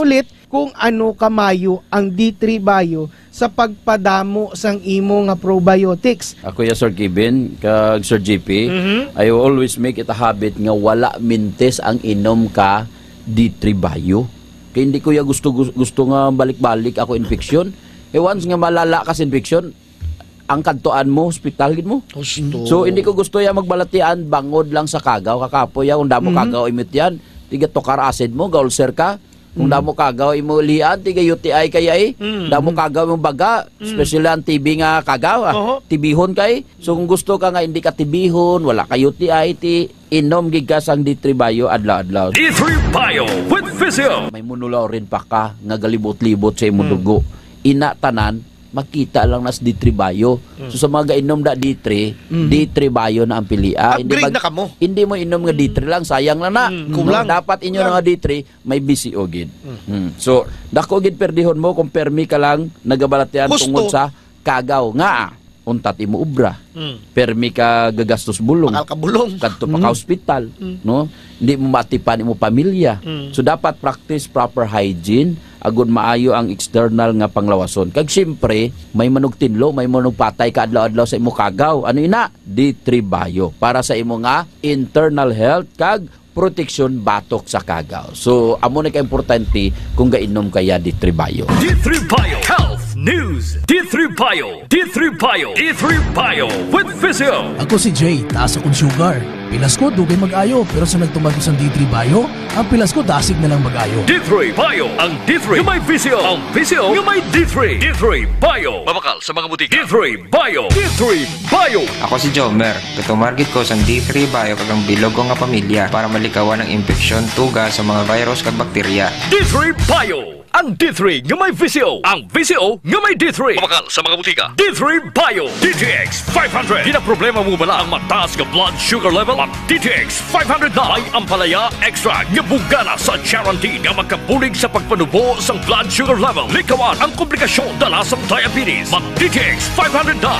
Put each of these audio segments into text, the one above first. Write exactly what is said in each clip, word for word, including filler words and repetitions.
Ulit, kung ano kamayo ang D three Bio sa pagpadamo sang imo nga probiotics. Ako ya, Sir Kevin, kag Sir G P, Mhm. I always make it a habit nga wala mintis ang inom ka D three Bio. Kay hindi ko ya gusto, gus-, gusto nga balik-balik ako infection. Eh, once nga malala ka sa infection, ang kadtuan mo, hospital gid mo. Husto. So, hindi ko gusto ya magbalatian bangod lang sa kagaw. Kakapoy ya, kung damo Mhm. kagaw imit yan, tiga tukar acid mo, ga-ulcer ka. Kung Mhm. damo kagaw imo ulian, tiga U T I kaya eh. Mhm. Damo kagaw yung baga, Mhm. especially ang T B nga kagaw, ah. Oho. Tibihon kay. So, kung gusto ka nga hindi ka tibihon, wala ka U T I, ti inom gid ka sang D three Bio adlaw-adlaw. D three Bio with Physio. May monolaurin pa ka nga galibot-libot sa imo Hmm. dugo. Ina tanan, makita lang nas D three Bio. Hmm. So, sa mga gainom da D three, Hmm. D three Bio na ang pilia. Hindi Upgrade mag-, na kamo. hindi mo inom nga Hmm. D three lang, sayang lang na. Hmm. No? Kulang. Dapat inyo Kulang. na nga D three, may B C O gid. Hmm. Hmm. So, dako gid perdihon mo kung permi ka lang nagabalatian Gusto. tungod sa kagaw nga untat imo obra. Mm. Permi ka gagastos bulong. Bakal ka bulong. Kadto pa ka Mm. ospital, Mm. no? Hindi mo matipan imo pamilya. Mm. So, dapat practice proper hygiene, agud maayo ang external nga panglawason. Kag siyempre, may manugtinlo, may manugpatay ka adlaw-adlaw sa imo kagaw. Ano ina? D three Bio. Para sa imo nga internal health kag proteksyon batok sa kagaw. So, amo ni kaimportante kung gainom kaya D three Bio. D three Bio Health News. D three Bio. D three Bio. D three Bio with Physio. Ako si Jay, taas akong sugar. Pilas ko, dugay mag-ayo, pero sa nagtuman ko sang D three Bio, ang pilas ko dasig na lang mag-ayo. D three Bio, ang D three nga may Physio, ang Physio nga may D three. D three Bio. Mabakal sa mga butika. D three Bio. D three Bio. Ako si Jomer. Gatumar gid ko sang D three Bio kag ang bilog ko nga pamilya para malikawan ang impeksyon, tuga sa mga virus kag bakterya. D three Bio. Ang D three nga may Physio. Ang Physio nga may D three. Mabakal sa mga butika. D three Bio. D T X five hundred. Ginaproblema mo bala ang mataas nga blood sugar level? Mag D T X five hundred na. May ampalaya extract nga bugana sa charantin nga makabulig sa pagpanubo sang blood sugar level. Likawan ang komplikasyon dala sang diabetes. Mag D T X five hundred na.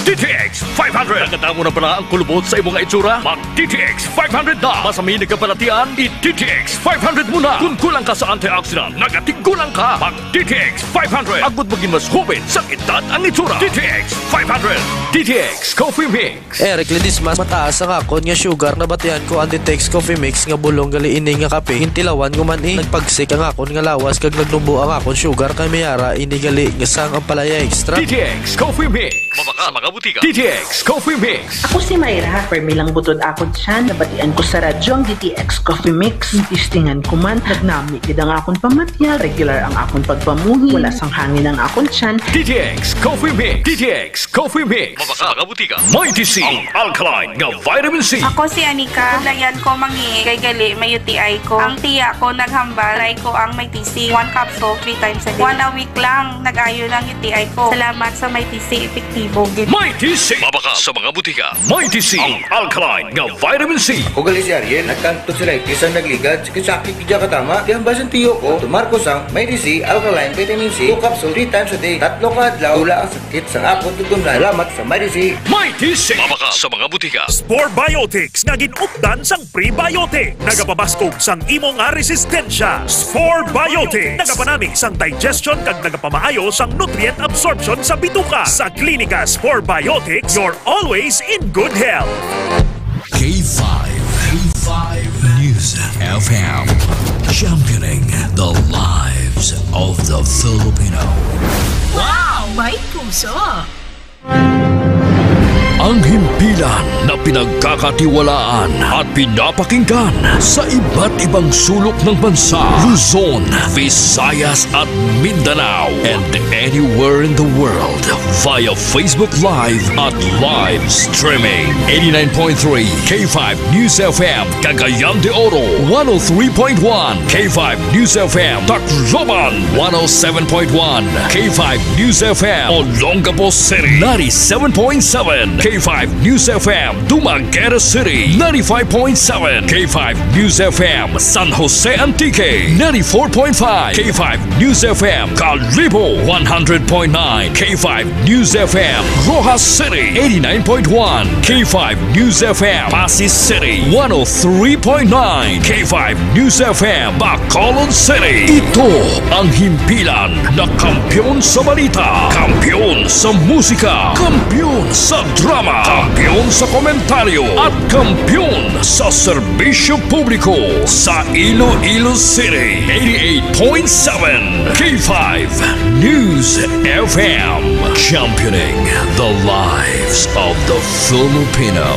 D T X five hundred. Nakadamo na bala ang kulubot sa imo nga itsura? Mag D T X five hundred na. Masami nagkabalatian, i D T X five hundred mo na. Kung kulang ka sa antioxidant, nagatigkulang ka. Mag D T X five hundred. Agud magin mas hubit sang edad ang itsura. D T X five hundred. D T X Coffee Mix. Eric Ledesma, mataas ang akon nga sugar. Nabatian ko ang D T X Coffee Mix nga bulong gali ini nga kape. Gintilawan ko man, eh. Nagpagsik ang akon nga lawas kag nagnubo ang akon sugar, kay may ara ini gali nga sang ampalaya extract. D T X Coffee Mix. Mabakal sa mga butika. D T X Coffee Mix. Ako si Myra. Permi lang butod akon tiyan. Nabatian ko sa radyo ang D T X Coffee Mix. Testingan ko man. Nagnami gid ang akon pamatya. Regular ang akon pagpamuhi. Wala sang hangin ang akon tiyan. D T X Coffee Mix. D T X Coffee Mix. Mabakal sa mga butika. Mighty C, ang alkaline nga vitamin C. Ako si Anika. Nabatian ko mangi kay gali may U T I ko. Ang tiya ko naghambal, try ko ang Mighty C. One capsule, three times a day. One a week lang, nag-ayo lang U T I ko. Salamat sa Mighty C, epektibo gid. Mighty C. Mabakal sa mga butika. Mighty C, ang alkaline nga vitamin C. Ako gali si Ariel, nagkanto sila itis ang nagligad. Sakit-sakit gid katama. Di ang basin tiyo ko. Tumar ko sang Mighty C, alkaline vitamin C, two capsule, three times a day. Tatlo ka adlaw, wala ang sakit sa akon tutunlan. Salamat sa Mighty C. Mighty C. Mabakal sa mga butika. Spore Biotics nga gin-updan sang prebiotic. Nagapabaskog sang imo nga resistensya. Spore Biotics. Nagapanami sang digestion kag nagapamaayo sang nutrient absorption sa bituka. Sa Klinika Spore Biotics, you're always in good health. K five, K five News F M, championing the lives of the Filipino. Wow! May puso! Ang himpilan na pinagkakatiwalaan at pinapakinggan sa iba't ibang sulok ng bansa, Luzon, Visayas at Mindanao, and anywhere in the world via Facebook Live at live streaming. Eighty-nine point three K five News F M, Cagayan de Oro, one oh three point one K five News F M, Tacloban, one oh seven point one K five News F M, Olongapo City, ninety-seven point seven K five News F M, Dumaguete City, ninety-five point seven. K five News F M, San Jose Antique, ninety-four point five. K five News F M, Kalibo, one hundred point nine. K five News F M, Roxas City, eighty-nine point one. K five News F M, Passi City, one oh three point nine. K five News F M, Bacolod City. Ito ang himpilan na kampiyon sa balita, kampiyon sa musika, kampiyon sa drama, kampiyon sa komentaryo, at kampiyon sa serbisyo publiko sa Iloilo City. Eighty-eight point seven K five News F M, championing the lives of the Filipino.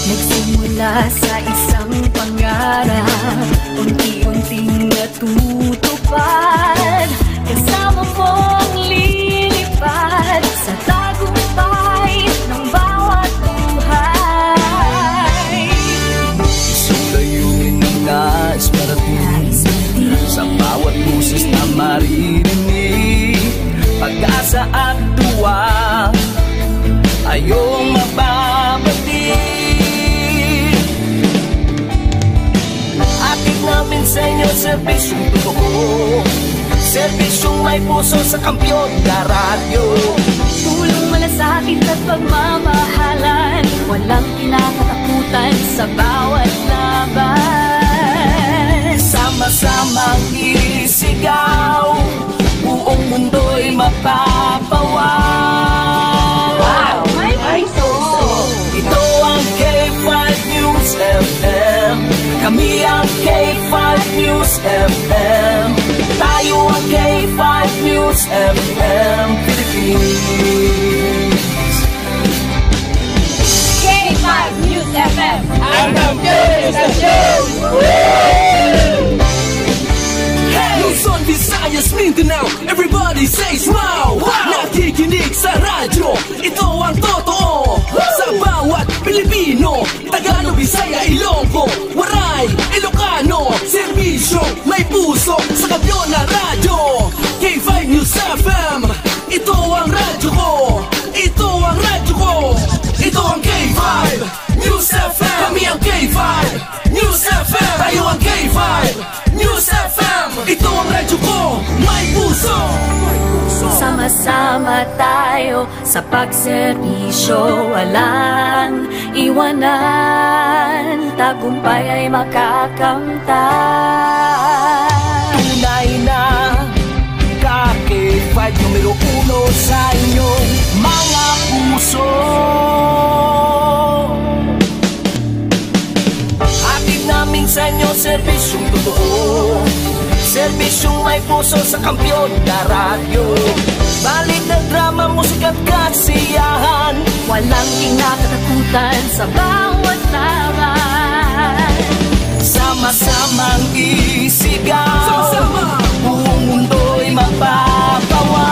Nagsimula sa isang pangarap, unti-unting natutupad. Kasama mong lilipad sa tagumpay ng bawat buhay. Isang layunin na nais marating sa bawat boses na maririnig. Pag-asa at tuwa, ayaw mababati. Hatid namin sa inyo serbisyong totoo, serbisyong may puso sa kampiyon na radyo. Tulong, malasakit at pagmamahalan, walang kinakatakutan sa bawat laban. Sama-samang isigaw, buong mundo'y mapapawaw. Wow! May puso! Ito ang K five News F M. Kami ang K five News F M. Tayo ang K five News F M Philippines. K five News F M. Ang kampiyon sa show! Hey! Luzon, Visayas, Mindanao, everybody say smile! Wow! Nakikinig sa radyo, ito ang totoo. Sa bawat Pilipino, Tagalog, Bisaya, Ilonggo, Waray, Ilocano, serbisyo, may puso, sa kampiyon na radyo. K five News F M, ito ang radyo ko. Ito ang radyo ko. Ito ang K five News F M. Kami ang K five News F M. Tayo ang K five News F M. Ito ang radyo ko. May puso. Sama-sama tayo sa pagserbisyo. Walang iwanan. Tagumpay ay makakamtan. Tunay na ka K five numero uno sa inyong mga puso. Hatid namin sa inyo serbisyong totoo, serbisyong may puso sa kampiyon na radyo. Balita, drama, musika at kasiyahan. Walang kinakatakutan sa bawat laban. Sama-samang isigaw. Sama-sama. Buong mundo'y mapapawaw.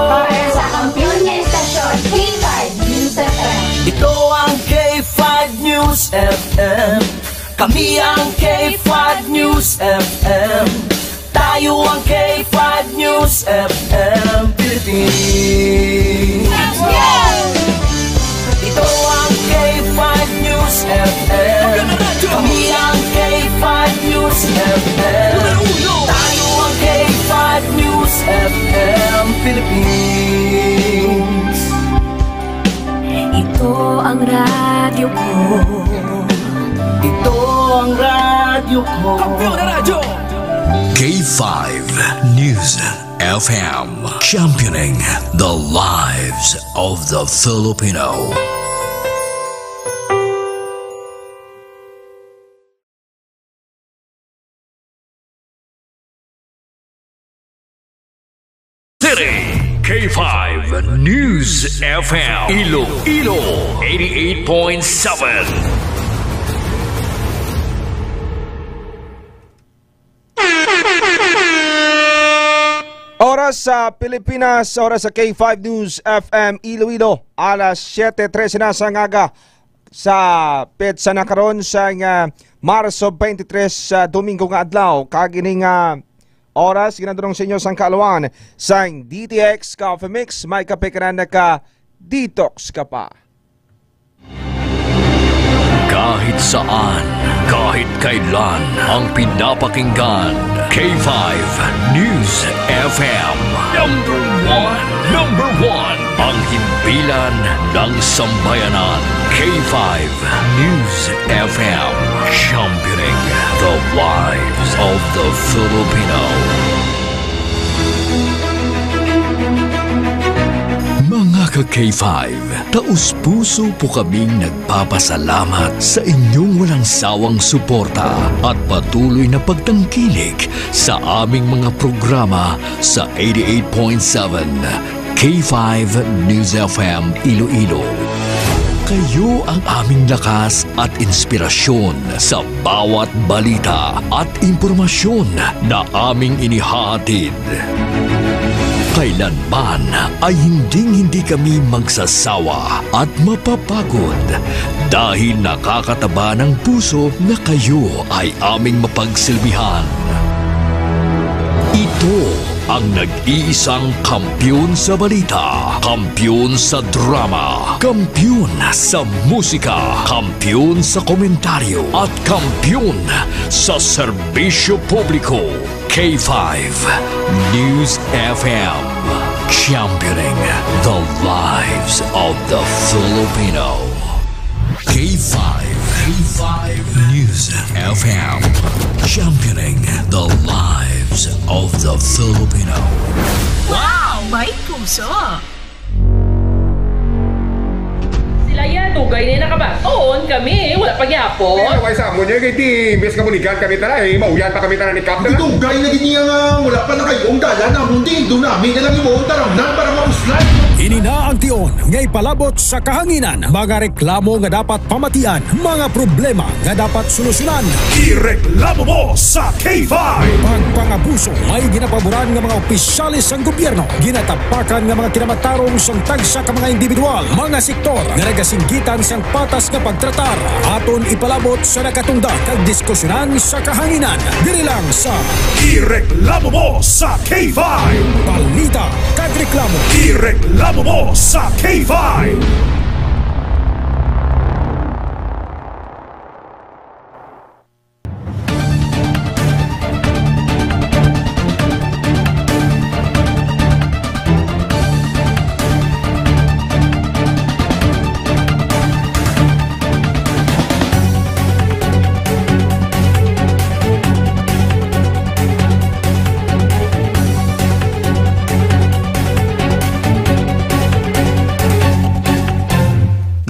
Para sa kampiyon nga istasyon, K five News F M. Ito ang K five News F M. Kami ang K five News F M. Tayo ang K five News F M Philippines. Ito ang K five News F M. Kami ang K five News F M. Tayo ang K five News F M Philippines. Ito ang radyo ko. Ito ang radyo ko. Kampiyon na radyo! K five News F M, championing the lives of the Filipino. City, K K five News F M, Iloilo, eighty-eight point seven. Oras sa Pilipinas, oras sa K five News F M Iloilo, alas siete trese na sa aga sa petsa na karon sa, ah, Marso twenty-three, sa Domingo nga adlaw. Kag ining, ah, oras, ginadurong sa inyo sang kaaluan sang D T X Coffee Mix. May kape ka na, naka-detox ka pa. Kahit saan, kahit kailan, ang pinapakinggan, K five News F M. Number one, number one, ang himpilan ng sambayanan. K five News F M, championing the lives of the Filipino. Mga ka-K five, taus-puso po kaming nagpapasalamat sa inyong walang sawang suporta at patuloy na pagtangkilik sa aming mga programa sa eighty-eight point seven K five News F M Iloilo. Kayo ang aming lakas at inspirasyon sa bawat balita at impormasyon na aming inihahatid. Kailanman ay hinding-hindi kami magsasawa at mapapagod dahil nakakataba ng puso na kayo ay aming mapagsilbihan. Ito ang nag-iisang kampiyon sa balita, kampiyon sa drama, kampiyon sa musika, kampiyon sa komentaryo, at kampiyon sa serbisyo publiko. K five News F M, championing the lives of the Filipino. K five, K five News F M, championing the lives of the Filipino. Wow! May puso! Sila ya, dugay na nakabaton, kami, wala pa gyapon. Pero kay sa amon, eh, kay di, imbes nga buligan kami tara, eh, mauyan pa kami tara ni Kap na lang. Dugay na gid niya nga wala pa nakayo ang dalan namon, di, doon namin na lang imo ang taramnan para mapuslay. Ini na ang tion nga ipalabot sa kahanginan, mga reklamo nga dapat pamatian, mga problema nga dapat solusyonan. Ireklamo mo sa K five. Pagpangabuso, may ginapaboran nga mga opisyales sang gobyerno, ginatapakan nga mga kinamatarong sang tagsa ka mga individual, mga sektor nga nagasinggitan sang patas nga pagtratar. Aton ipalabot sa nakatungdan kag diskusyonan sa kahanginan, diri lang sa Ireklamo mo sa K five. Balita kag reklamo. Ireklamo mo sa K five.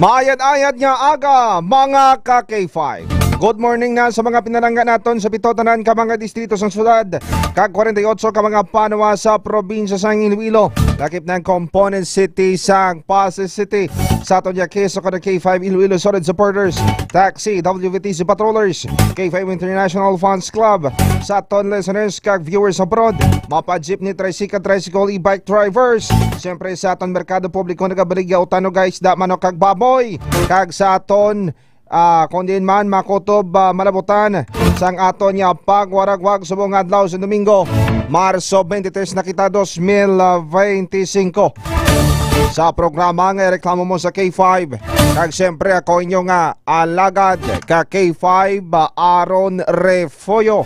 Maayad-ayad nga aga, mga ka K five. Good morning na sa mga pinalangga naton sa pito tanan ka mga distrito sang syudad, kag kwarenta y otso ka mga banwa sa probinsya sang Iloilo, lakip na ang component city sang Pasay City. Sa aton ya kiso ka K five Iloilo solid supporters, taxi, W V T C patrollers, K five International Fans Club, sa aton listeners kag viewers abroad, mapa jeepney, tricycle, tricycle, e-bike drivers, siyempre sa aton merkado publiko nagabaligya o tanog, isda, manok kag baboy, kag sa aton, ah, kung diin man makutob, ah, malabutan sang aton nga pagwaragwag subong adlaw sa Domingo, Marso twenty-three na kita, dos mil veinticinco. Sa programa nga Reklamo Mo sa K five, kag siyempre ako inyo nga alagad ka K five, ah, Aaron Refollo.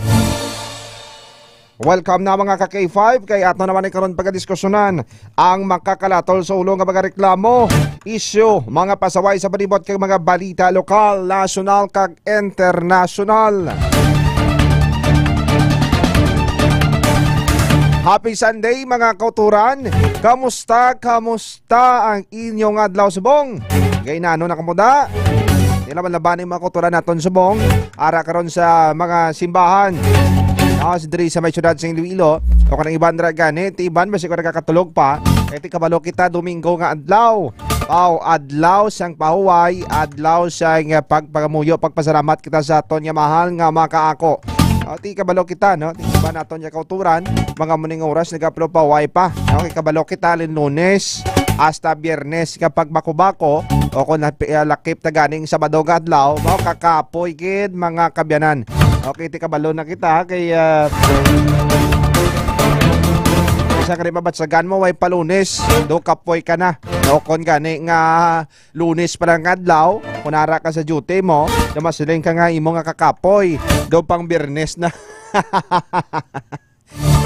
Welcome na, mga ka K five, kay ato naman ni karon pagadiskusyonan ang makakalatol sa ulo nga mga reklamo, isyu, mga pasaway sa palibot kag mga balita lokal, nasyonal kag internasyonal. Happy Sunday, mga kauturan. Kamusta, kamusta ang inyong adlaw subong? Kay nano na kamo da? Nila man labanin mga kauturan naton subong. Ara karon sa mga simbahan. Ah, si diri sa may siyudad sa Iloilo. O kanang iban ra gani, ti iban basi ko nagakatulog pa. Kay ti kabalo kita, Domingo nga adlaw. Aw, adlaw sang pahuway, adlaw sang, ah, pagpangamuyo, pagpasalamat kita sa aton nga mahal nga mga kaako. Aw, ti kabalo kita, no? Ti ba naton nga kauturan, mga muning oras nagapahuway pa. No? Kay kabalo kita, alin Lunes hasta Biyernes nga pagbako-bako, o kung napi-, ah, lakip ta ganing Sabado nga adlaw, mao kakapoy gid, mga kabyanan. Okay, ti kabalo na kita, kay, ah, sa kani mabatsagan mo, way pa Lunes, do kapoy ka na. No, kon gani nga Lunes pa lang nga adlaw, kung ara ka sa duty mo, na masiling ka nga imo nga kakapoy, do pang Biyernes na.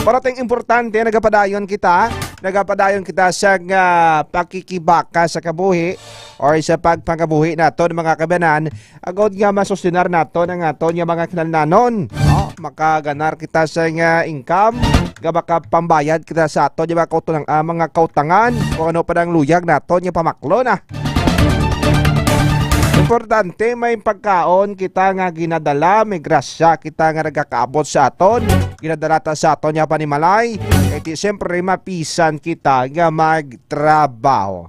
Pero ting importante, nagapadayon kita, nagapadayon kita sa nga pakikibaka sa kabuhi or sa pagpangabuhi naton, mga kabanan, agod nga masustinar naton ang aton nga mga kinahanglanon. No? Makaganar kita sa nga income, nga makapambayad kita sa aton nga mga kautulang, ah, mga kautangan, kung ano pa ang luyag naton nga pamaklo na. Importante, may pagkaon kita nga ginadala, may grasya kita nga nagakaabot sa aton, ginadala ta sa aton nga panimalay, kay ti siyempre mapisan kita nga magtrabaho.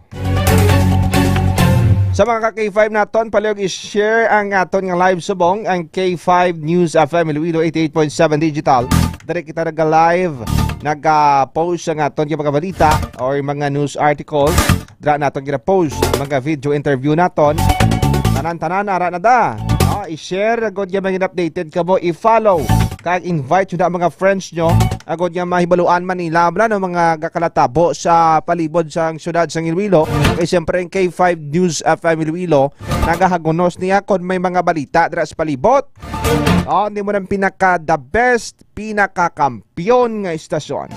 Sa mga ka K five naton, palihog i-share ang aton nga live subong, ang K five News F M Iloilo eighty-eight point seven Digital. Diri kita naga-live, naga-post ang aton nga mga balita or mga news article. Dira naton gina-post, mga video interview naton. Tanan-tanan, ara na da. No, i-share, agod nga maging updated kamo, i-follow, kag invite yun ang mga friends nyo, agod nga mahibaluan man nila, bala, no, mga gakalatabo sa palibot sang syudad sang Iloilo. Kay siyempre, ang K five News F M Iloilo, nagahagunos niya kung may mga balita dira sa palibot. Oh, hindi mo nang pinaka the best, pinakakampiyon nga istasyon.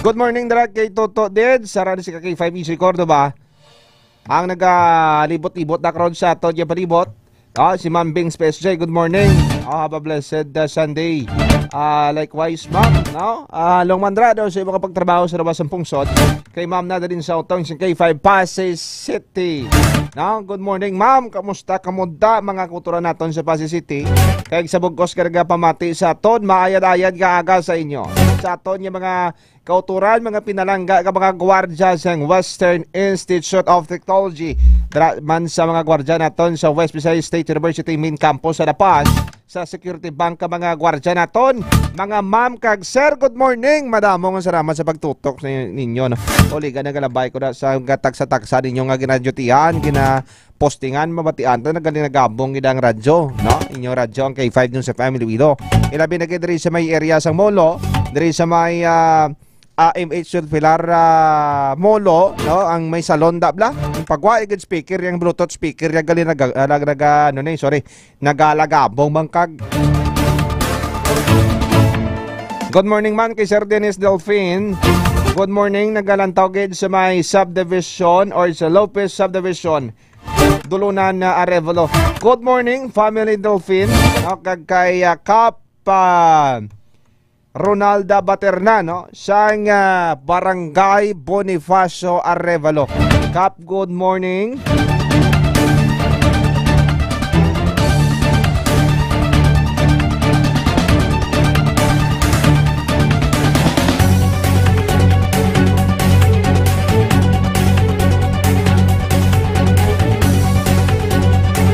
Good morning, dira kay Toto Ded, sa Radyo si K five Easy Cordova. Ang nagalibot-libot na karon sa aton nga palibot. Ah, si Ma'am Bing Space J, good morning. Ah, have a blessed, uh, Sunday. Ah, likewise, ma'am, no? Ah, long mandra daw sa imong pagtrabaho sa luwas sang pungsod. Kay Ma'am Nadalin Sautong, sa K five Pasay City. No? Good morning, ma'am. Kamusta kamo da, mga kauturan naton sa Pasay City? Kay sa bugkos nga nagapamati sa aton, maayad-ayad nga aga sa inyo. Sa aton nga mga kauturan, mga pinalangga nga mga gwardya sang Western Institute of Technology, dira man sa mga gwardya naton sa West Visayas State University Main Campus sa La Paz, sa Security Bank ka mga gwardya naton, mga ma'am kag sir, good morning. Madamo nga salamat sa pagtutok sa ninyo, no? Uliga, nagalabay ko na sa gatag sa taksa ninyo nga ginadyutihan, gina postingan, mabatian ta, nagaling nagabong gid ang radyo, no? Inyong radyo, ang K five News F M Iloilo. Ilabi na gid diri sa may area sang Molo, diri sa may, ah, ah, M H Filar, ah, Molo, no? Ang may salon, da bla? Ang pagwa, igid speaker, yung Bluetooth speaker, yung galing nag-, ah, nag-, nag-, ano ni, sorry, nagalagabong bangkag. Good morning man kay Sir Dennis Delfin. Good morning, nagalantaw gid sa may subdivision or sa Lopez Subdivision. Dulunan na Arevalo. Good morning, family Delfin. No, kag kay, ah, Kap, ah, Ronalda Baterna, no? Sang, ah, Barangay Bonifacio Arevalo. Kap, good morning.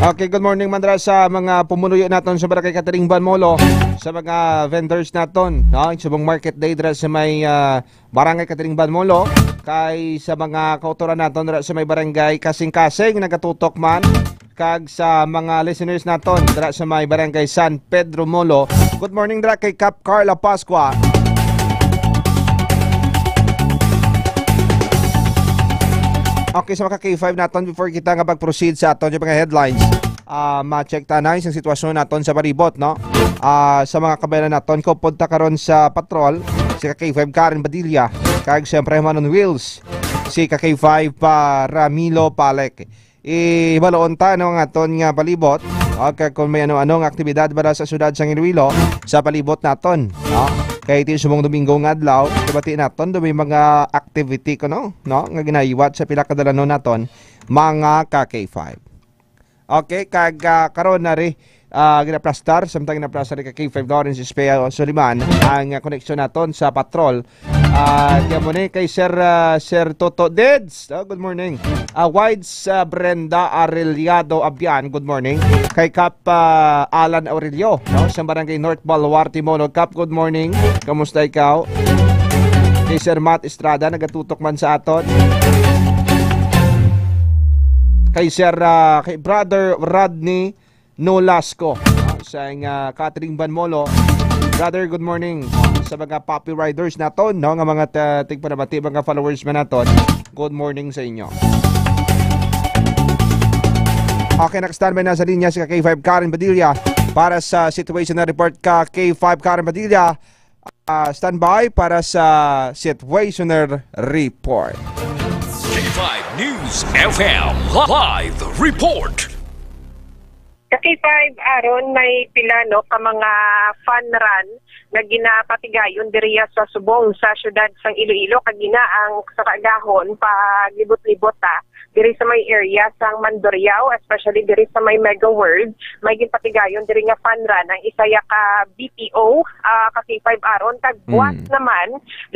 Okay, good morning man dira sa mga pumuluyo naton sa Barangay Catering Banmolo, sa mga vendors naton, no? Subong market day dira sa may, ah, Barangay Catering Banmolo, kay sa mga kauturan naton dira sa may Barangay Kasing-Kasing, nagatutok man, kag sa mga listeners naton dira sa may Barangay San Pedro Molo. Good morning dira kay Kap Carla Pascua. Okay, sa mga K five naton, before kita nga mag-proceed sa aton yung mga headlines, ah, ma-check ta na isang sitwasyon naton sa palibot, no? Ah, sa mga kabayanan naton, ko punta karon sa patrol, si ka K five Karen Badilla, kag siyempre Manon Wills, si ka K five pa Ramilo Palek. Ibaloon ta, no, ang aton nga palibot. Okay, kung may ano-ano nga aktibidad bala sa syudad sang Iloilo, sa palibot naton, no? Kay ti subong Domingo nga adlaw, ibati naton do may mga activity ko, no, no, nga ginahiwat sa pila ka dalanon naton, mga ka K five. Okay, kag, ah, karon na ri, ah, ginaplastar, samtang ginaplastar ni ka K five Lawrence Espea Suliman ang, ah, koneksyon naton sa patrol. Ah, diyan mo ni kay Sir, ah, Sir Toto Deds. Oh, good morning. Ah, Wides, ah, Brenda Arellado Abian, good morning. Kay Kap, ah, Alan Aurelio, no, sa Barangay North Baluarte, Molo. Kap, good morning. Kamusta ikaw? Kay Sir Matt Estrada, nagatutok man sa aton. Kay Sir, ah, kay Brother Rodney Nolasco, no, sa, ah, Catering Banmolo. Brother, good morning. Sa mga Papi Riders naton, no, nga mga ta-, tigpanabati, mga followers man naton, good morning sa inyo. Okay, naka-standby na sa linya si ka K five Karen Padilla para sa situational report. Ka K five Karen Padilla, ah, standby para sa situational report. K five News F M live report. Sa K five, Aaron, may pila, no, ka mga fun run nga ginapatigayon diriya sa subong sa siyudad sang Iloilo, kag ina ang sa kaagahon paglibot-libot ta diri sa may area sang Mandurriao, especially diri sa may Mega World. May ginpatigayon diri nga fun run ang isa ya ka B P O, ah, ka K five, Aaron, kag buwas Mm. naman,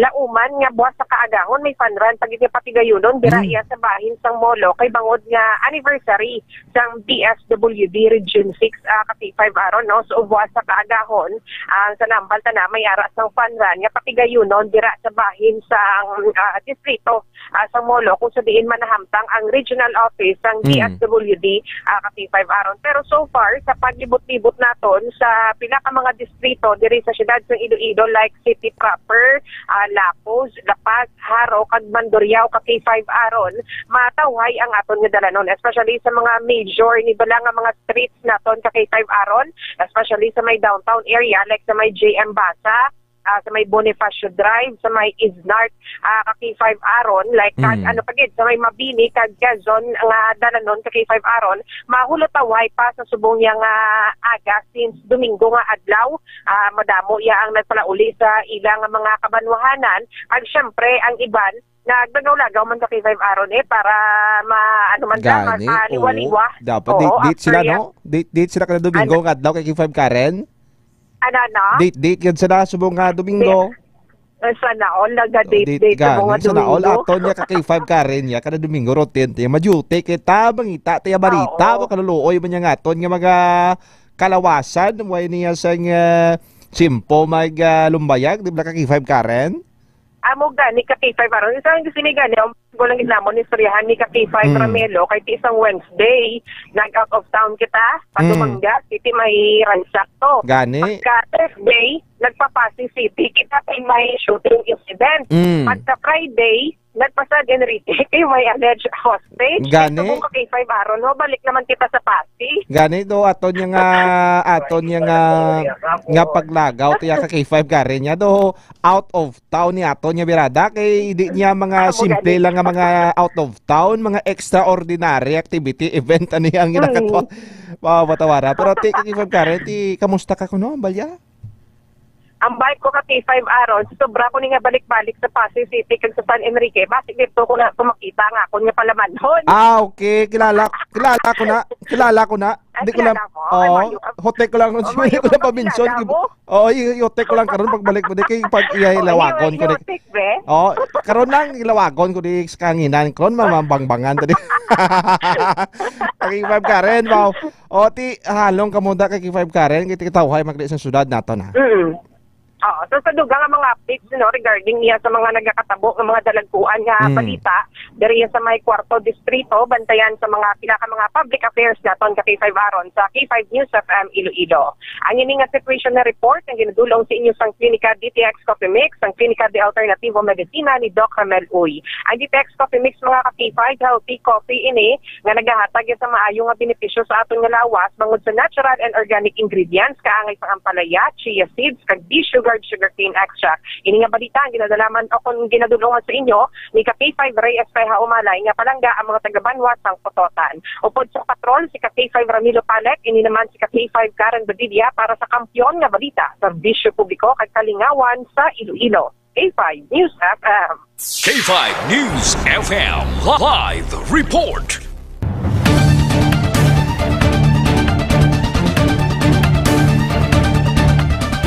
lauman nga buwas sa kaagahon may fun run pa gid nga patigayonon dira Mm. iya sa bahin sang Molo, kay bangod nga anniversary sang D S W D Region six, ah, ka K five, Aaron, no? So, buwas sa kaagahon, ang sa nambal ta na may ara sang fun run nga patigayunon dira sa bahin sang, ah, distrito, ah, sa Molo, kung sa diin man nahamtang ang regional office sang Mm. D S W D, ah, ka K five, Aaron. Pero so far, sa paglibot-libot naton sa pila ka mga distrito diri sa siyudad sang Iloilo, like City proper, ah, Lapuz, La Paz, Jaro, kag Mandurriao, ka K five, Aaron, matawhay ang aton nga dalanon, especially sa mga major ni bala nga mga streets naton, ka K five, Aaron, especially sa may downtown area, like sa may J M Basa, ah, sa may Bonifacio Drive, sa may Isnart, ah, ka K five, Aaron, like, kag Mm. ano pa gid, sa may Mabini kag Quezon nga dalanon, ka K five, Aaron, mahulotawhay pa sa subong niya nga aga, since Domingo nga adlaw, ah, madamo iya ang nagpalauli sa ila nga mga kabanwahanan, kag syempre ang iban naglagaw-lagaw man, ka K five, Aaron, eh, para ma-, ano man ta, Gani, makaliwa-liwa. Oo. Dapat Oo, date-date after sila, yan. No? Date-date sila kada Domingo Ano? Nga adlaw, ka K five, Karen? Ano, ano? Date-date gid sila subong nga Domingo. Di-, eh, sana all, naga-date-date Date sa gani, mga sana all. Domingo. Aton niya, ka K five, Karen, niya kada Domingo routine, tiya madyute, kay ta mangita, tiya barita, Oo. Makaluluoy man niya nga aton nga mga kalawasan, way niya sang, eh, simpo mag, ah, lumbayag, di ba, ka K five, Karen? Amo gani, ka K five, Aaron. Isa lang kasi may gani, ang ko lang gid namon istoryahan ni ka K five Mm. Ramelo, kay ti isang Wednesday, nag-out of town kita, pa Mm. Dumangas, ti may ransak to. Gani. Pagka Thursday, nagpa-Passi City kita, kay may shooting incident. Mm. Pagka Friday, nagpa-San Enrique, kay may alleged hostage. Gani. Kay subong, ka K five, Aaron, no? Balik naman kita sa Passi. Gani, do, aton niya nga, aton niya nga, nga paglagaw, tiya, ka K five, Karen, niya, do, out of town ni aton niya birada, kay di niya mga Amo simple gani. Lang nga mga out of town, mga extraordinary activity, event, ano yang ginagawa. Mm. Wow, matawara. Pero ti, ka K five, Karen, ti, kamusta ka kuno, Balya? Ang bike ko, ka K five, Aaron, sa sobra ko ni nga balik-balik sa Passi City kag sa San Enrique, basi dito ko na tumakita nga akon nga palamanhon. Ah, okay. Kilala, kilala ko na. Kilala ko na. Ay, Di ko lang, kilala mo? Oo. Ay, mayo. Hotek ko lang, Oh, hindi ko lang pa-mention. Kilala mo? Oo, i-, i-hotek ko lang karon pagbalik mo. Di kay pag iya Oh, ilawagon ko, di. Hotek, be. Oo, karon lang ilawagon ko, di, sa kanginan. Karon, mamambangbangan to, di. Ang ibang Karen, wow. O, ti, halong kamo da kay K five Karen, kay ti katawhay magli sa syudad nato na. Mm. Oo. So, sa dugang nga mga updates, no, regarding niya sa mga nagakatabo nga mga dalagkuan nga Mm. balita, diri sa may Cuarto Distrito, bantayan sa mga pila ka mga public affairs naton ka K five Aaron sa K five News F M Iloilo. Ang ini nga situation na report ang ginadulong sa inyo sang Klinika D T X Coffee Mix, ang Klinika de Alternativo Medicina ni Doc Ramel Uy. Ang D T X Coffee Mix, mga ka K five, healthy coffee ini nga nagahatag sa maayo nga benepisyo sa aton nga lawas bangod sa natural and organic ingredients, kaangay sang ampalaya, chia seeds, kag desugared sugarcane extract. Ini nga balita ang ginadalaman o kung ginadulungan sa inyo ni ka K five Rey Espeja Umalay nga palangga ang mga taga-banwa sang Pototan. Upod sa patrol, si ka K five Ramilo Palek, ini naman si ka K five Karen Badilla para sa Kampiyon nga Balita, Serbisyo Publiko kag Kalingawan sa Iloilo. K five News F M. K five News F M live report.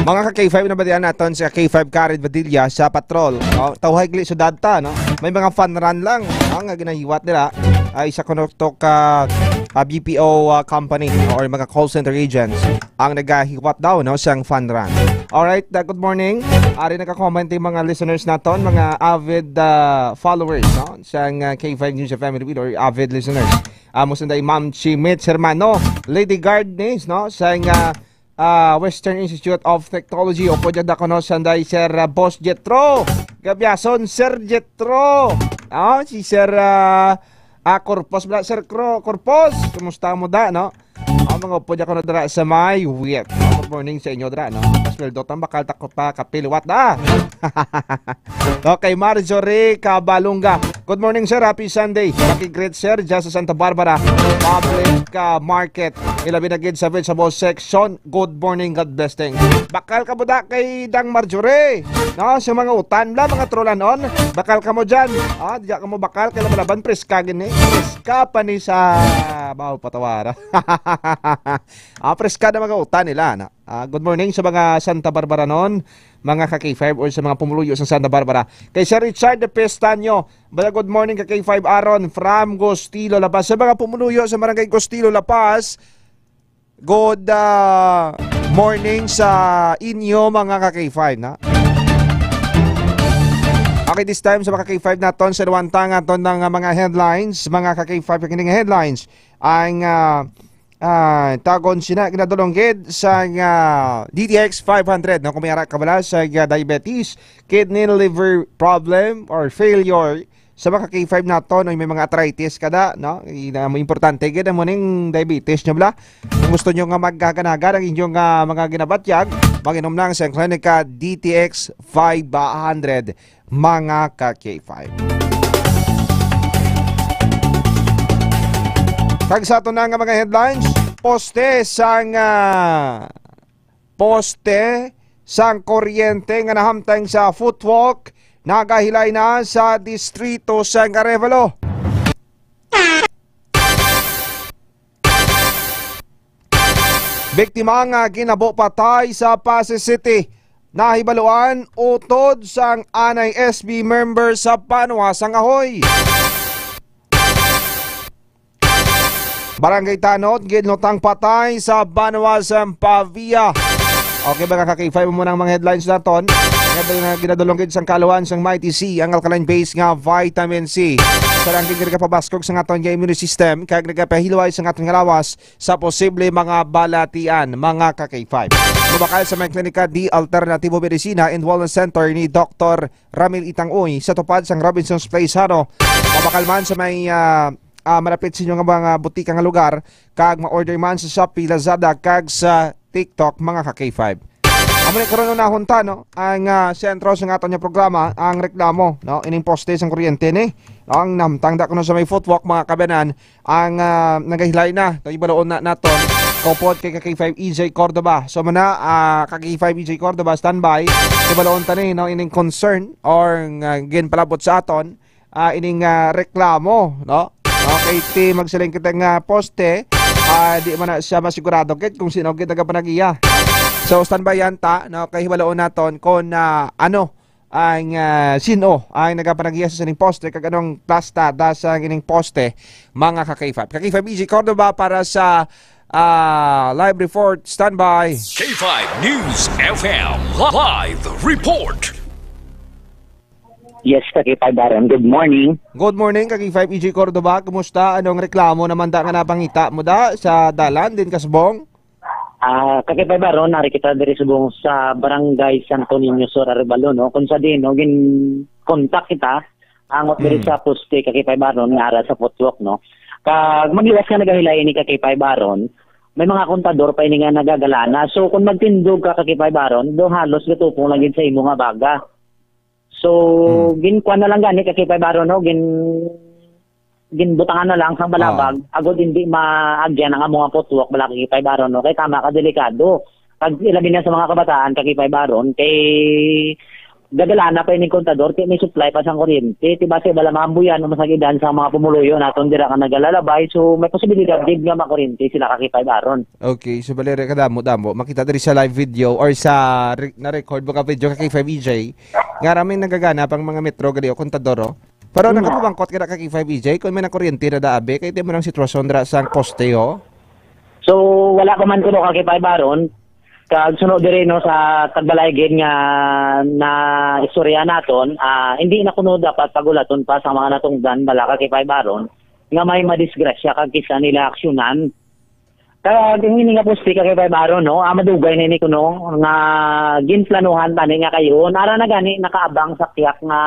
Mga ka K five, nabatian naton si ka K five Karen Vadilla sa patrol, no? Tawhay gali sudad ta, no? May mga fun run lang, no, nga ginahiwat nila. Ay, sa kuno to ka, ah, B P O, ah, company or mga call center agents ang nagahiwat daw, no, sang fun run. Alright, uh, good morning. Ari nagka-comment yung mga listeners naton, mga avid, ah, followers, no, sang, ah, K five News F M or avid listeners. Amo sunday Ma'am Chimit Hermano, Lady Gardnes, no, sang, ah, ah, Western Institute of Technology. Upod dyan ako, no, sanday Sir, ah, Boss Jetro. Gabyason, Sir Jetro. Ah, si Sir, ah, ah, Corpus, bala, Sir Cro-, Corpus. Kumusta mo da, no? Ah, mga upod ako na dira sa may wit. Good morning sa inyo dira, no? Pasweldo, tambakal, takot pa, kapiliwat da. Okay, Marjorie Cabalunga. Good morning, sir. Happy Sunday. Paki-greet, sir, dyan sa Santa Barbara Public, ah, Market. Ilabi na gid sa vegetable section. Good morning, God bless. Thanks. Bakal ka mo da kay Dang Marjorie. No, sa mga utan bala, mga trolanon. Bakal ka mo dyan. Ah, di ka mo bakal kay labalaban, preska gini. Preska pa ni sa baho patawara. Ah, preska na mga utan nila, na. Ah, good morning sa mga Santa Barbaranon, mga ka K five, or sa mga pumuluyo sa Santa Barbara. Kay Sir Richard de Pestaño, bala, good morning ka K five Aaron from Gostilo, La Paz. Sa mga pumuluyo sa Barangay Gostilo, La Paz, good, ah, morning sa inyo, mga ka K five, na. Okay, this time sa mga ka K five naton, sa Luwantang aton ng, ah, mga headlines, mga ka K five, kining headlines ang, ah, ah, tagon sina ginadulong gid sa, ah, D T X five hundred, no? Kung may ara ka bala sa, ah, diabetes, kidney, liver problem, or failure, sa mga K five naton, no? May mga arthritis kada, no? Ina, mo importante gid mo ning diabetes nyo bala. Kung gusto nyo nga maghaganagan ang inyong, ah, mga ginabatyag, mag-inom lang sa Clinica D T X five hundred, mga ka K five. Kag sa ato na nga mga headlines, poste sang, ah, poste sang kuryente nga nahamtang sa footwalk nagahilay na sa distrito sang Arevalo. Biktima nga ginabo patay sa Passi City, nahibaluan utod sang anay S B member sa banwa sang Ajuy. Barangay Tanod, ginlutang patay sa banwa sang Pavia. Okay, mga ka K five, mo nang mga headlines naton. Nga ginadulong gid sang kaluhan sang Mighty C, ang alkaline base nga vitamin C. Sa ranking nga nagapabaskog sa aton nga immune system, kag nagapahilway sa aton nga lawas sa posible mga balatian, mga ka K five. Mabakal sa may klinika di Alternativo Medicina and Wellness Center ni Doktor Ramil Itang Uy sa tupad sang Robinson's Place, Jaro. Mabakal man sa may, ah, ah, malapit sa inyo nga mga butika nga lugar, kag ma-order man sa Shopee, Lazada, kag sa TikTok, mga ka K five. Amo ni karon, unahon ta, no, ang, ah, sentro sa aton nga programa, ang reklamo, no, ining poste sang kuryente ni, no, ang namtang da kuno sa may footwalk, mga kabanan, ang, ah, nagahilay na, ito ibaloon na naton, upod kay ka K five E J Cordova. So, mana, ah, ka K five E J Cordova, standby, ibaloon ta ni, no, ining concern or nga ginpalabot sa aton, ah, ining, ah, reklamo, no? Okay, ti magsiling kita nga poste, ah, di man na siya masigurado gid kung sino gid nagapanagiya. So, standby yan ta, no? Kay hibaloon naton kung, ah, ano ang, ah, sino ang nagapanagiya sa sining poste, kag anong plastada sa ining poste, mga ka K five. Ka K five E J Cordova para sa, ah, live report. Standby. K five News F M live report. Yes, ka K five Aaron. Good morning. Good morning, ka K five E J Cordova. Kumusta? Anong reklamo naman da nga napangita mo da sa dalan din kasubong? Ah, ka K five Aaron, nari kita diri subong sa Barangay Santo Niño Sur, Arevalo, no? Kung sa din, no, gin-contact kita, angot diri Hmm. sa poste, ka K five Aaron, nga ara sa footwalk, no? Kag magluwas nga nagahilay ni ka K five Aaron, may mga kontador pa ini nga nagagalana. So, kung magtindog ka, ka K five Aaron, do halos gatupong lang gid sa imo nga baga. So, Hmm. ginkuan na lang gani, ka K five Aaron, no? Gin-, ginbutangan na lang sang balabag, Ah. agod hindi maagyan ang amo nga footwalk, bala, ka K five Aaron, no? Kay tama ka, delikado. Pag ilabi na sa mga kabataan, ka K five Aaron, kay Dagalana pa ining kontador, ti may supply pa sang kuryente. Ti basi bala maambuyan mo sa gidan sa mga pumuluyo naton dira nga nagalalabay. So, may posibilidad gid nga makuryente sila ka K five Aaron. Okay, so bali, re-, kadamo-damo. Makita diri sa live video or sa re-, na-record mo ka video ka K five E J. Nga raming nagaganap ang mga metro gali o kontador, oh. Pero Hmm. nakapamangkot ka na ka K five E J kung may nakuryente na daabi, kay di mo nang sitwasyon dira sa poste, oh. So, wala pa man kuno ka K five Aaron. Kag suno diri, no, sa tagbalay gid nga na istorya naton, ah, hindi na kuno dapat pagulaton pa sa mga natungdan bala ka K five Aaron nga may madisgrasya kag kisa nila aksyonan. Kag ang ini nga poste ka K five Aaron, no, ah, madugay na ini kuno nga ginplanuhan tani nga kayo. Ara na gani nakaabang sa tiyak nga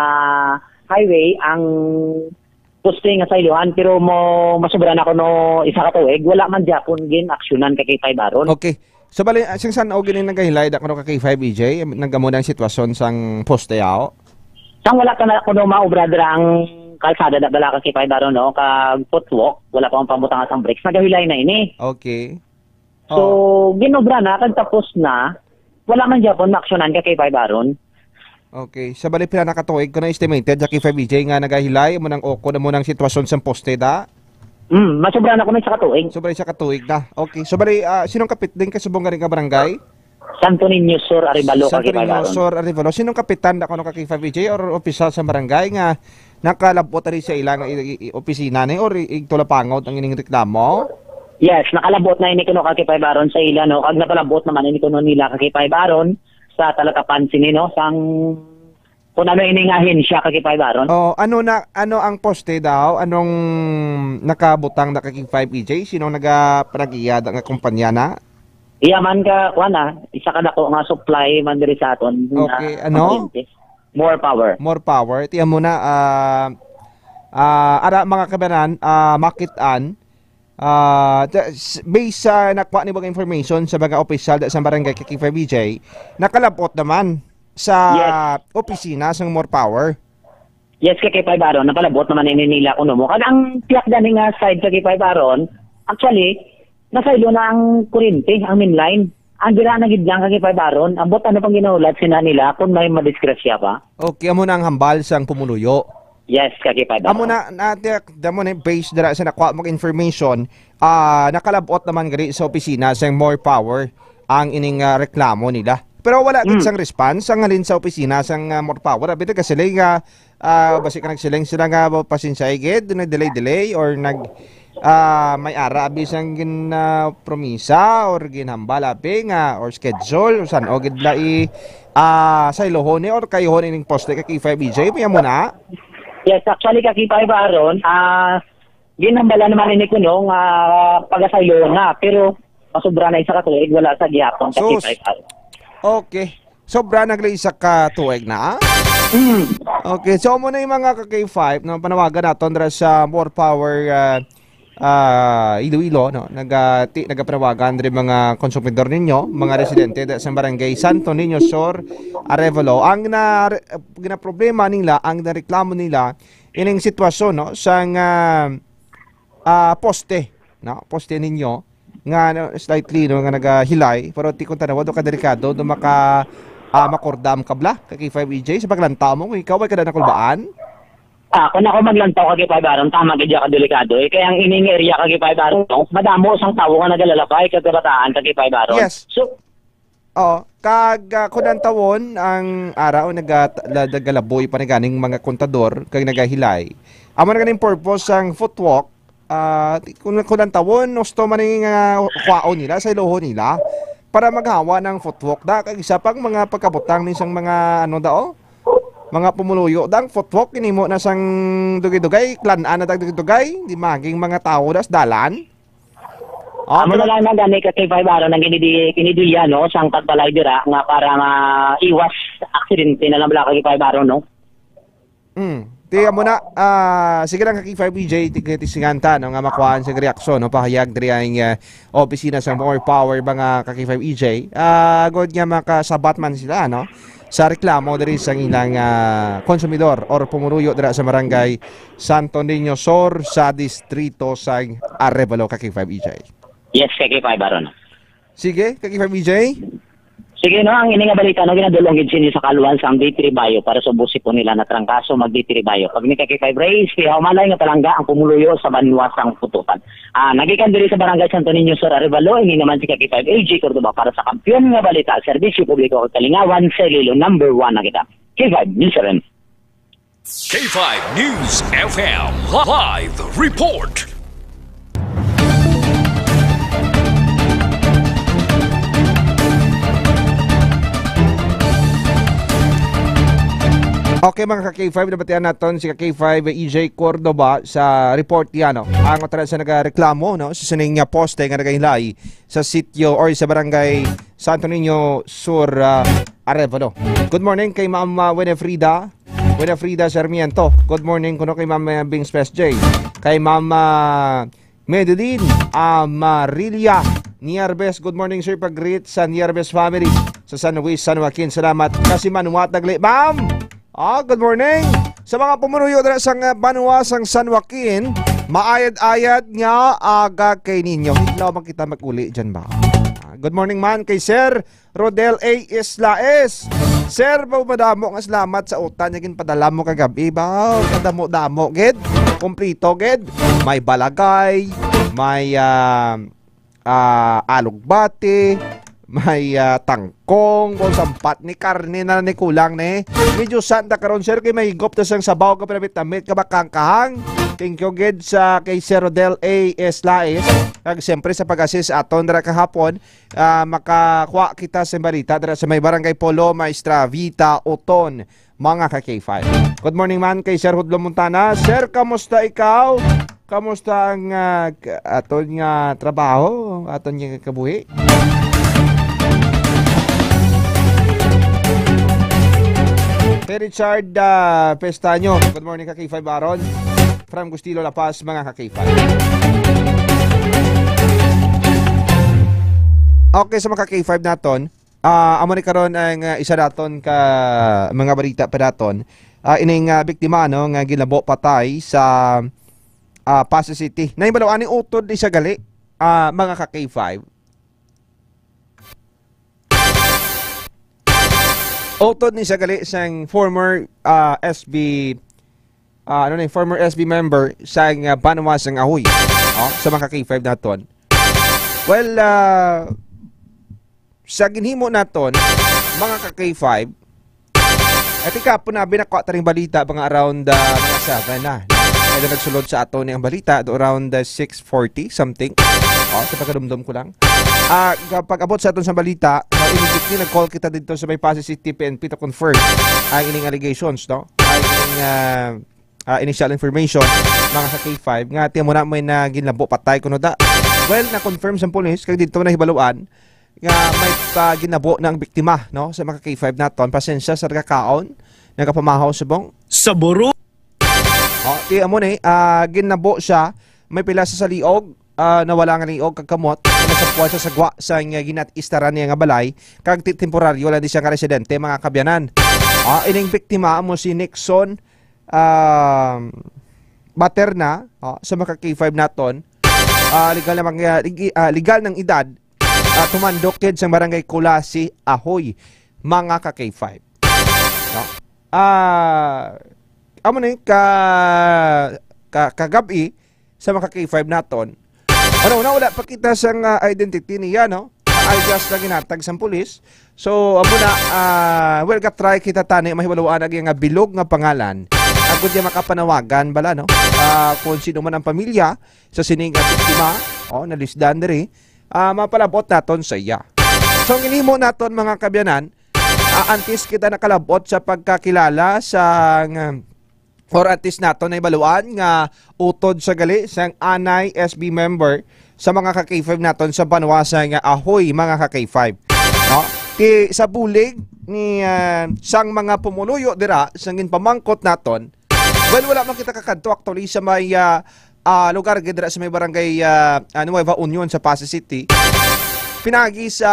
highway ang poste nga saylohan, pero mo, masubra na kuno isa ka tuig, wala man gyapon gin-aksyonan ka K five Aaron. Okay. So, bali, ah, sing san-o gini nagahilay da kuno ka K five E J? Nagamo na ang sitwasyon sang poste, yaw? Sang wala pa na kuno maobra dira ang kalsada da bala ka K five Aaron, no? Kag footwalk, wala pa ang pamutanga sang brakes, nagahilay na ini. Okay. So, Oh. ginobra na, kag tapos na, wala man gyapon maaksyonan ka K five Aaron. Okay. Sa bali, pila na ka tuig ko na estimated sa K five E J nga nagahilay, mo nang ukod, mo nang sitwasyon sa poste da? Mm, masubra na ko na sa katuig. Sobra sa katuig na. Okay. So, bali, ah, sinong kapit din ka subong nga rin nga barangay? Santo Niño Sur, Arevalo, Santo Niño Cagayan. Sur, Arevalo. Sinong kapitan da kuno ka K five E J or opisyal sa barangay nga nakalabot ari sa ilang i-, i-, i-, opisina ni or i-, igtulapangot ang ining reklamo? Yes, nakalabot na ini kuno ka K five Aaron sa ila, no? Kag napalabot naman ini kuno nila ka K five Aaron sa talakapan sini, no? Sang kung ano ini nga ahensya ka K five Aaron. Oh, ano na, ano ang poste daw? Anong nakabutang na ka K five E J? Sino nagapanag-iya da nga kumpanya na? Iya man ka, kuwan na, isa ka dako nga supply man diri sa aton nga Okay, ano? kuryente. More power. More power. Tiyan mo na, ah, ah, ara, mga kabanan, ah, makit-an, ah, ta-, s-, based sa nakuha ni mga information sa mga opisyal da-, sa barangay ka K five E J, nakalabot naman sa Yes. opisina sang More Power. Yes, ka K five Aaron, napalabot naman ini nila kuno mo. Kag ang tiyak gani nga side sa K five Aaron, actually, nasaylo na ang kuryente, ang main line. Ang dira na gid lang ka K five Aaron, ambot ano pang ginahulat sina nila kung may madisgrasya pa? Okay, amo na ang hambal sang pumuluyo. Yes, ka K five Amo Aaron. na, na, tiyak, damo na yung base dira sa nakuha mong information, ah, nakalabot naman gani sa opisina sa More Power ang ining, ah, reklamo nila. Pero wala gid Mm. sang response ang halin sa opisina sang, ah, More Power. Abi, nagkasiling nga, ah, basi ka nagsiling sila nga, "Pasensya, gid, nag-delay-delay," or nag, ah, may ara, abi, sang gin, ah, promisa or ginhambal, abi, nga, or schedule, o san-o gid la i, ah, saylohon ni or kayuhon ining poste ka K five E J, may amo na? Yes, actually, ka K five Aaron, ah, ginhambala naman ini kuno nga pagasaylo na, pero masubra na isa ka tuig, wala sa gihapon ka Sus. K five Aaron. Okay. Sobra na gali isa ka tuig na, ah? Mm. Okay, so mo na yung mga ka K five, no? Panawagan naton dira sa More Power, ah, ah, Iloilo, no? Naga-, ti-, nagapanawagan diri mga konsumidor ninyo, mga residente da-, sa barangay Santo Niño Sur, Arevalo. Ang na-, ginaproblema nila, ang nareklamo nila, ining sitwasyon, no? Sang, ah, ah, poste, no? Poste ninyo nga, no, slightly, no, nga nagahilay, pero ti kung tanawa do ka delikado, do maka, ah, makordam ka bala, ka K five E J, sa paglantaw mo, kung ikaw ay kada nakulbaan? Ah, kung ako maglantaw ka K five Aaron, tama gid ka delikado. Eh, kaya ang ining area ka K five Aaron, no? Madamo sang tawo nga nagalalabay, kag kabataan ka K five Aaron. Yes. So, Oh, kag, ah, kung ang tawon ang ara o naga-, la-, nagalaboy pa ni ganing mga kontador kag nagahilay. Amo na ganing purpose sang footwalk, ah, ti-, kung, kung ang tawon, gusto man ni nga kwaon nila, sa iloho nila, para maghawa ng footwalk da, kag isa pang mga pagkabutang ni sang mga, ano da, oh, mga pumuluyo da, ang footwalk, kinimo na sang dugay-dugay, klan-an na da dugay-dugay, di maging mga tao da sa dalan. Ah, Amo na pero lang na gani ka K five Aaron ang kinidi-, kinidiya, no, sang pagbalay dira nga para nga iwas aksidente na lang bala ka K five Aaron, no? Mm. Ti amo na, ah, sige lang ka K five E J, ti-, tisingan ta, no, nga makuhaan sa reaksyon, no, pahayag diri ang, ah, opisina sa More Power, mga ka K five E J. Ah, good nga makasabat man sila, no, sa reklamo diri sa ilang, ah, konsumidor or pumuluyo dira sa barangay Santo Niño Sur sa distrito sa Arevalo, ka K five E J. Yes, ka K five Aaron. Sige, ka K five E J. Sige, no, ang ini nga balita, no, ginadulong gid sini sa kaluan sang D three Bayo para sa ubusi po nila na trangkaso mag D three Bayo. Pag ni ka K five Race, kaya humalay nga palangga ang pumuluyo sa banwa sang Pututan. Ah, nagikan diri sa Barangay Santo Niño Sur, Arevalo, ini naman si ka K five A J Cordoba para sa Kampiyon nga Balita, Serbisyo Publiko kag Kalingawan sa Iloilo, number one na kita. K five News seven. K five News F M live report. Okay, mga ka K five, nabatian naton si ka K five E J Cordoba sa report niya, no? Ang otra sa nagareklamo, no, sa sining nga poste nga nagahilay sa sitio or sa barangay Santo Niño Sur, ah, Arevalo. Good morning kay Ma'am, ah, Winifrida. Winifrida Sarmiento. Good morning kuno kay Ma'am, ah, Bing Spes J. Kay Ma'am, ah, Medellin Amarilla Nierbes. Good morning, sir. Pag-greet sa Nierbes family sa San Luis, San Joaquin. Salamat. Kasi manuwat nagli, ma'am. Ah, good morning. Sa mga pumunuyo dira sa nga banwa sang San Joaquin, maayad-ayad nga aga kay ninyo. Higlaw man kita mag-uli dyan ba? Ah, good morning man kay Sir Rodel A Islaes. Sir, ba madamo nga salamat sa utan nga ginpadala mo kagabi ba? Kadamo-damo gid, kumplito gid. May balagay, may, ah, ah, alugbati, may, ah, tangkong, o sampat ni karne na ni kulang ni. Medyo santa karon, sir, kay may higop ta sang sabaw ka pinamit-namit ka bakang kahang. Thank you gid sa kay Sir Rodel A Islaes. Kag siyempre sa pag-assist aton dira kahapon, ah, makakuha kita sa balita dira sa may Barangay Polo, Maestra Vita Oton, mga ka K five. Good morning man kay Sir Hudlo Montana. Sir, kamusta ikaw? Kamusta ang, ah, k-, aton nga trabaho, aton nga kabuhi? Kay Richard, ah, Pestaño. Good morning ka K five Baron. From Gustilo, La Paz, mga ka K five. Okay, sa mga ka K five naton, ah, amo ni karon ang, ah, isa daton ka mga balita pa daton. Ah, ining, ah, biktima, no, nga ginlabo patay sa, ah, Passi City. Nahibaluan ni utod ni sa gali, ah, mga ka K five. Utod ni sa gali sang former, ah, S B, ah, ano ni, former S B member sa nga banwa sang Ahoy. Oh, sa mga ka K five naton. Well, ah, sa ginhimo naton, mga ka K five, at ikapon na binakuha taring balita mga around, ah, mga seven na. Kaya nagsulod sa ato ni ang balita do around, ah, six forty something. Oh, sa pagkadumdum ko lang. Ah, kapag abot sa aton sa balita, no, immediately nag-call kita dito sa may Passi City P N P to confirm ang ining allegations, no? Ang ining, ah, ah, initial information, mga ka K five, nga tiyan mo na may na ginlabo patay kuno da. Well, na-confirm sa pulis kag dito na hibaluan nga may pa ginlabo na ang biktima, no, sa mga ka K five naton. Pasensya sa nagakaon, nagapamahaw subong. Sa buro. Oh, ti amo ni, ah, ginlabo siya, may pila sa saliog, ah, nawala nga liog kag kamot, ano sa puwersa sa gwa sa nga ginat-istaran niya nga balay, kag ti-, temporaryo lang di siya nga residente, mga kabyanan. Ah, ining biktima amo si Nixon, ah, Baterna, ah, sa mga ka K five naton. Ah, legal na mga, ligi-, ah, legal ng edad, ah, tumandok gid sa Barangay Culasi, Ahoy, mga ka K five. No? Ah, amo ni ka, ka, kagabi sa mga ka K five naton. Ano, na wala pa kita sa nga identity niya, no? Alias na ginatag sa pulis. So, amo na, ah, well, ga-try kita tani mahibaluan ang iyang bilog nga pangalan. Agud niya makapanawagan bala, no? Ah, kung sino man ang pamilya sa sining nga biktima, oh, nalisdan diri, ah, mapalabot naton sa iya. So, ang ginhimo naton, mga kabyanan, ah, antes kita nakalabot sa pagkakilala sa, um, or antes naton na ibaluan nga utod sa gali sang anay S B member sa mga ka K five naton sa banwa sa nga Ahoy, mga ka K five. No? Ti, sa bulig ni, ah, sang mga pumuluyo dira, sang ginpamangkot naton, well, wala man kita kakadto actually sa may, ah, ah, lugar gid dira sa may barangay, ah, ah, Nueva Union sa Passi City. Pinagi sa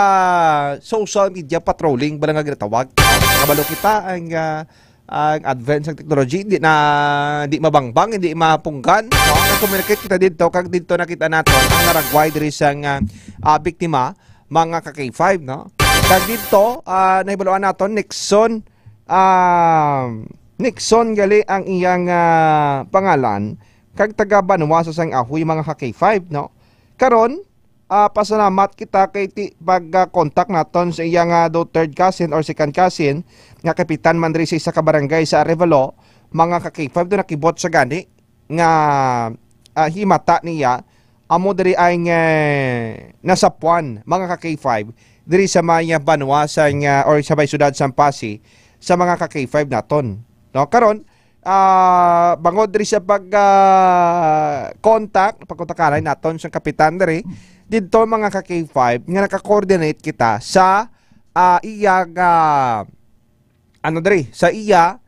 social media patrolling, bala nga ginatawag. Kabalo kita ang, ah, ang advance ng technology, di na, di mabangbang, hindi mapunggan, no? Nag-communicate kita dito, kag dito nakita nato ang naragway diri sa nga, ah, biktima, mga ka K five, no? Kag dito, ah, nahibaluan naton, Nixon, ah, Nixon gali ang iyang, ah, pangalan, kag taga Banwa sa Sang Ahoy, mga ka-K five, no? Karon, ah, pasalamat kita kay ti-, pag, ah, contact naton sa iyang, ah, do third cousin or second cousin nga kapitan man diri sa isa ka barangay sa Arevalo, mga ka-K five, do nakibot sa gani nga, ah, himata niya, amo diri ay nga nasapuan, mga ka-K five, diri sa may, ah, Banwa sa nga, or sa may siyudad sa Ampasi, sa mga ka-K five naton. No? Karon, ah, bangod diri sa pag, ah, contact, pagkontakanay naton sa kapitan diri, dito, mga ka-K five, nga naka-coordinate kita sa, ah, iyang, ah, ano diri, sa iya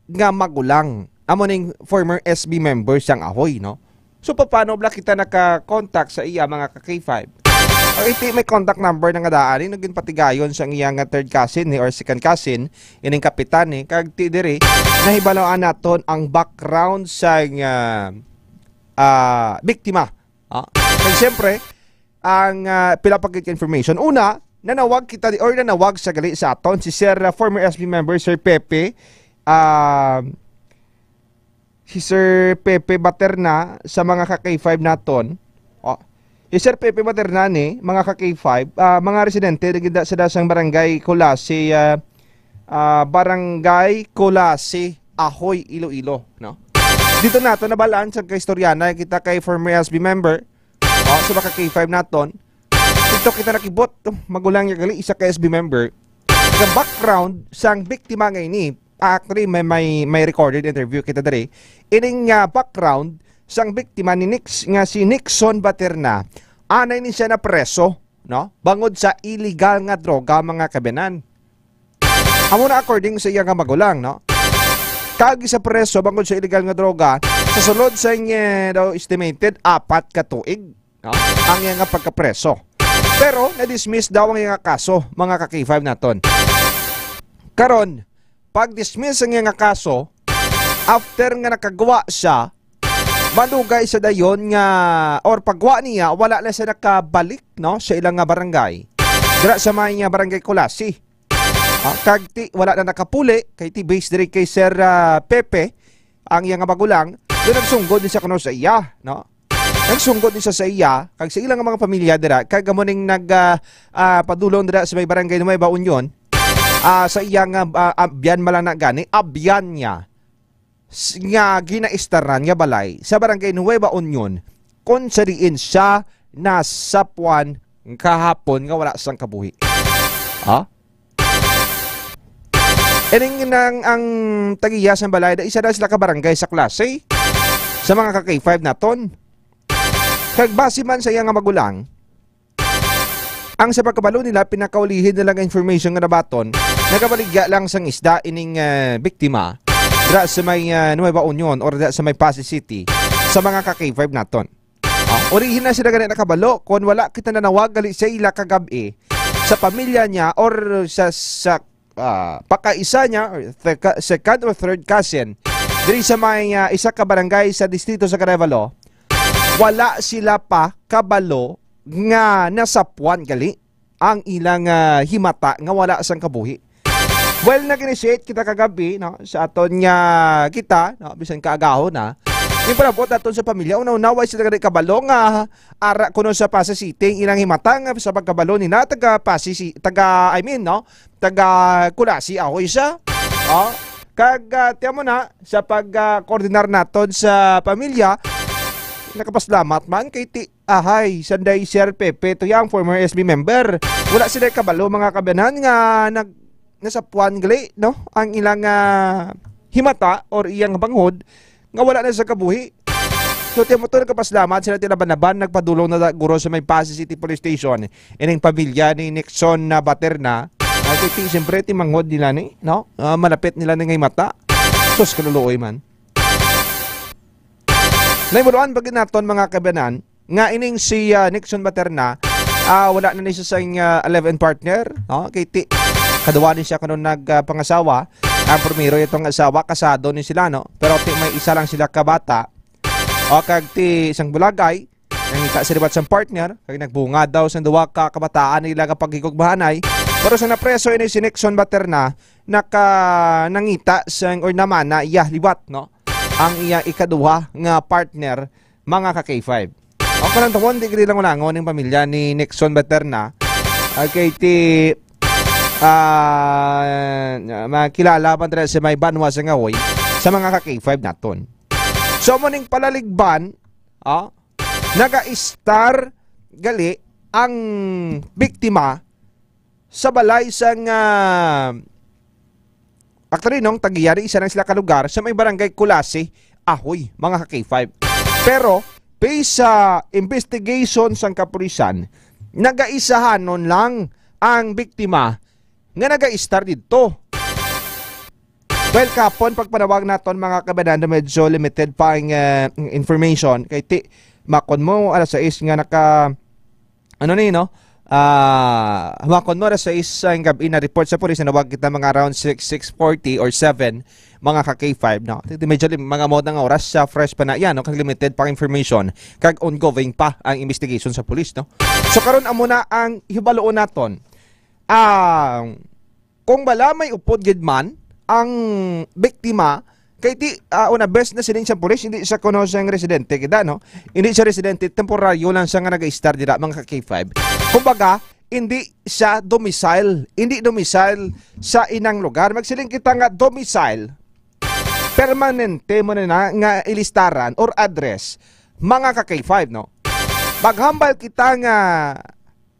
nga magulang. Amo ning former S B member sang Ahoy, no? So, paano bala kita naka-contact sa iya, mga ka-K five? O, iti may contact number na nga daan, eh, naging patigayon sang iya nga third cousin, eh, or second cousin, ining kapitan, eh. Kag ti diri, nahibaluan naton ang background sang, ah, ah, biktima. Ah, kag siyempre, ang, ah, pila pa gid ka information. Una, nanawag kita di, or nanawag sa gali sa aton si Sir, ah, former S B member, Sir Pepe, ah, si Sir Pepe Baterna sa mga ka-K five naton. Oh. Si Sir Pepe Baterna ni, mga ka-K five, ah, mga residente diri sa dasang barangay Culasi, ah, ah, barangay Culasi, Ahoy, Iloilo, no? Dito nato nabalaan sa kaistoryanan kita kay former S B member, oh, sa mga ka-K five naton. Dito kita nakibot, oh, magulang niya gali, isa ka S B member. Sa background sang biktima nga ini, actually, may, may, may recorded interview kita diri. Ining, ah, background sang biktima ni Nix, nga si Nixon Baterna, anay ni siya na preso, no? Bangod sa illegal nga droga, mga kabanan. Amo na according sa iya nga magulang, no? Kag sa preso bangod sa illegal nga droga, sa sulod sa inyo daw estimated apat ka tuig, no? Ang iya nga pagkapreso. Pero na-dismiss daw ang iya nga kaso, mga ka-K five naton. Karon, pag-dismiss ang iya nga kaso, after nga nakagwa siya, madugay sa dayon nga, or pagwa niya, wala na siya nakabalik, no, sa ilang nga barangay. Dira sa may, ah, barangay Culasi. Ah, kag ti, wala na nakapuli, kay ti base diri kay Sir, ah, Pepe, ang iya nga magulang, do nagsunggod ni siya kuno sa iya, no? Nagsunggod ni siya sa iya, kag sa ilang mga pamilya dira, kag amo ning nag, ah, ah, padulong dira sa may barangay Nueva Union, ah, sa iya nga, ah, abyan man lang na gani, abyan niya s-, nga ginaistaran nga balay sa barangay Nueva Union, kung sa diin siya nasapuan kahapon nga wala sang kabuhi. Ha? Ining nang ang tagiya sang balay, da isa na sila ka barangay sa Culasi, sa mga ka-K five naton. Kag base man sa iya nga magulang, ang sa pagkabalo nila, pinakaulihin nila nga information nga nabaton, nagabaligya lang sang isda ining, eh, biktima dira sa may, eh, Nueva Union or dira sa may Passi City sa mga ka-K five naton. Ah, urihin na sila gani nakabalo kung wala kita nanawag gali sa ila kagab-i sa pamilya niya or sa, sa, ah, pakaisa niya or third ka-, second or third cousin diri sa may, ah, isa ka barangay sa distrito sa Arevalo. Wala sila pa kabalo nga nasapuan gali ang ilang, ah, himata nga wala sang kabuhi. Well, nag-initiate kita kagabi, no, sa aton nga kita, no, bisan kaagahon na. Yung palabot naton sa pamilya, una-una, way sila gani kabalo nga ara kuno sa Passi City, ang ilang himata nga sa pagkabalo nila, taga Passi Ci-, taga, I mean, no, taga Culasi, Ahoy siya. Oh, kag, ah, tiyan mo na, sa pag, ah, koordinar naton sa pamilya, nakapaslamat man kay ti-, Ahay, sanday Sir Pepe, to yang former S B member. Wala sila kabalo, mga kabanan, nga nag-, nasapuan gali, no? Ang ilang, ah, himata or iyang banghod nga wala na sa kabuhi. So, tiyan mo to, nagkapaslamat sila tila Banaban, nagpadulong na guro sa may Passi City Police Station. Ining pamilya ni Nixon na Baterna, ay, ti, ti, siyempre, ti manghod nila ni, no? Ah, malapit nila ni nga himata. Sus, kaluluoy man. Nahimuloan pa gid naton, mga kabanan, nga ining si, ah, Nixon Baterna, ah, wala na ni siya sang, ah, live-in partner, no? Kay ti-, kaduwa ni siya kuno nag, ah, pangasawa. Ang primero itong asawa, kasado ni sila, no? Pero ti may isa lang sila ka bata. O kag ti sang bulagay, nangita sa liwat sang partner, kag nagbunga daw sang duha ka kabataan nila nga paghigugmaanay. Pero sa napreso ini si Nixon Baterna, naka nangita sang or namana iya liwat, no? Ang iya ikaduha nga partner, mga ka K five. Ang panantawon, di gid lang ulangon ang pamilya ni Nixon Baterna. Okay, ti ah, makilala man dira sa may banwa sa Ngaoy sa mga ka K five naton. So, mo ning palaligban, ah, naga-star gali ang biktima sa balay sang, ah, actually, nung tag-iya, isa lang sila ka lugar sa may barangay Culasi, Ahoy, mga ka K five. Pero, based sa investigation sang kapulisan, nagaisahanon lang ang biktima nga naga-star didto. Well, kapon pagpanawag naton, mga kabanan, medyo limited pa ang, eh, information. Kay ti, makon mo, alas sais nga naka, ano ni, no? Ah, makon mo, alas sais ang gabi na report sa pulis, nanawag kita mga around six, six forty or seven, mga ka K five, no? Ti, medyo lim-, mga modang oras sa fresh pa na yan, no? Kag limited pa ang information, kag ongoing pa ang investigation sa pulis, no? So, karon amo na ang hibaloon naton. Ang kung bala may upod gid man ang biktima, kay ti, ah, una, best na siling sa pulis, hindi siya kuno siyang residente kita, no? Hindi siya residente, temporaryo lang siya nga nag-star dira, mga ka K five. Kumbaga, hindi siya domicile, hindi domicile sa inang lugar. Magsiling kita nga domicile, permanente mo na, na nga ilistaran or address, mga ka K five, no? Maghambal kita nga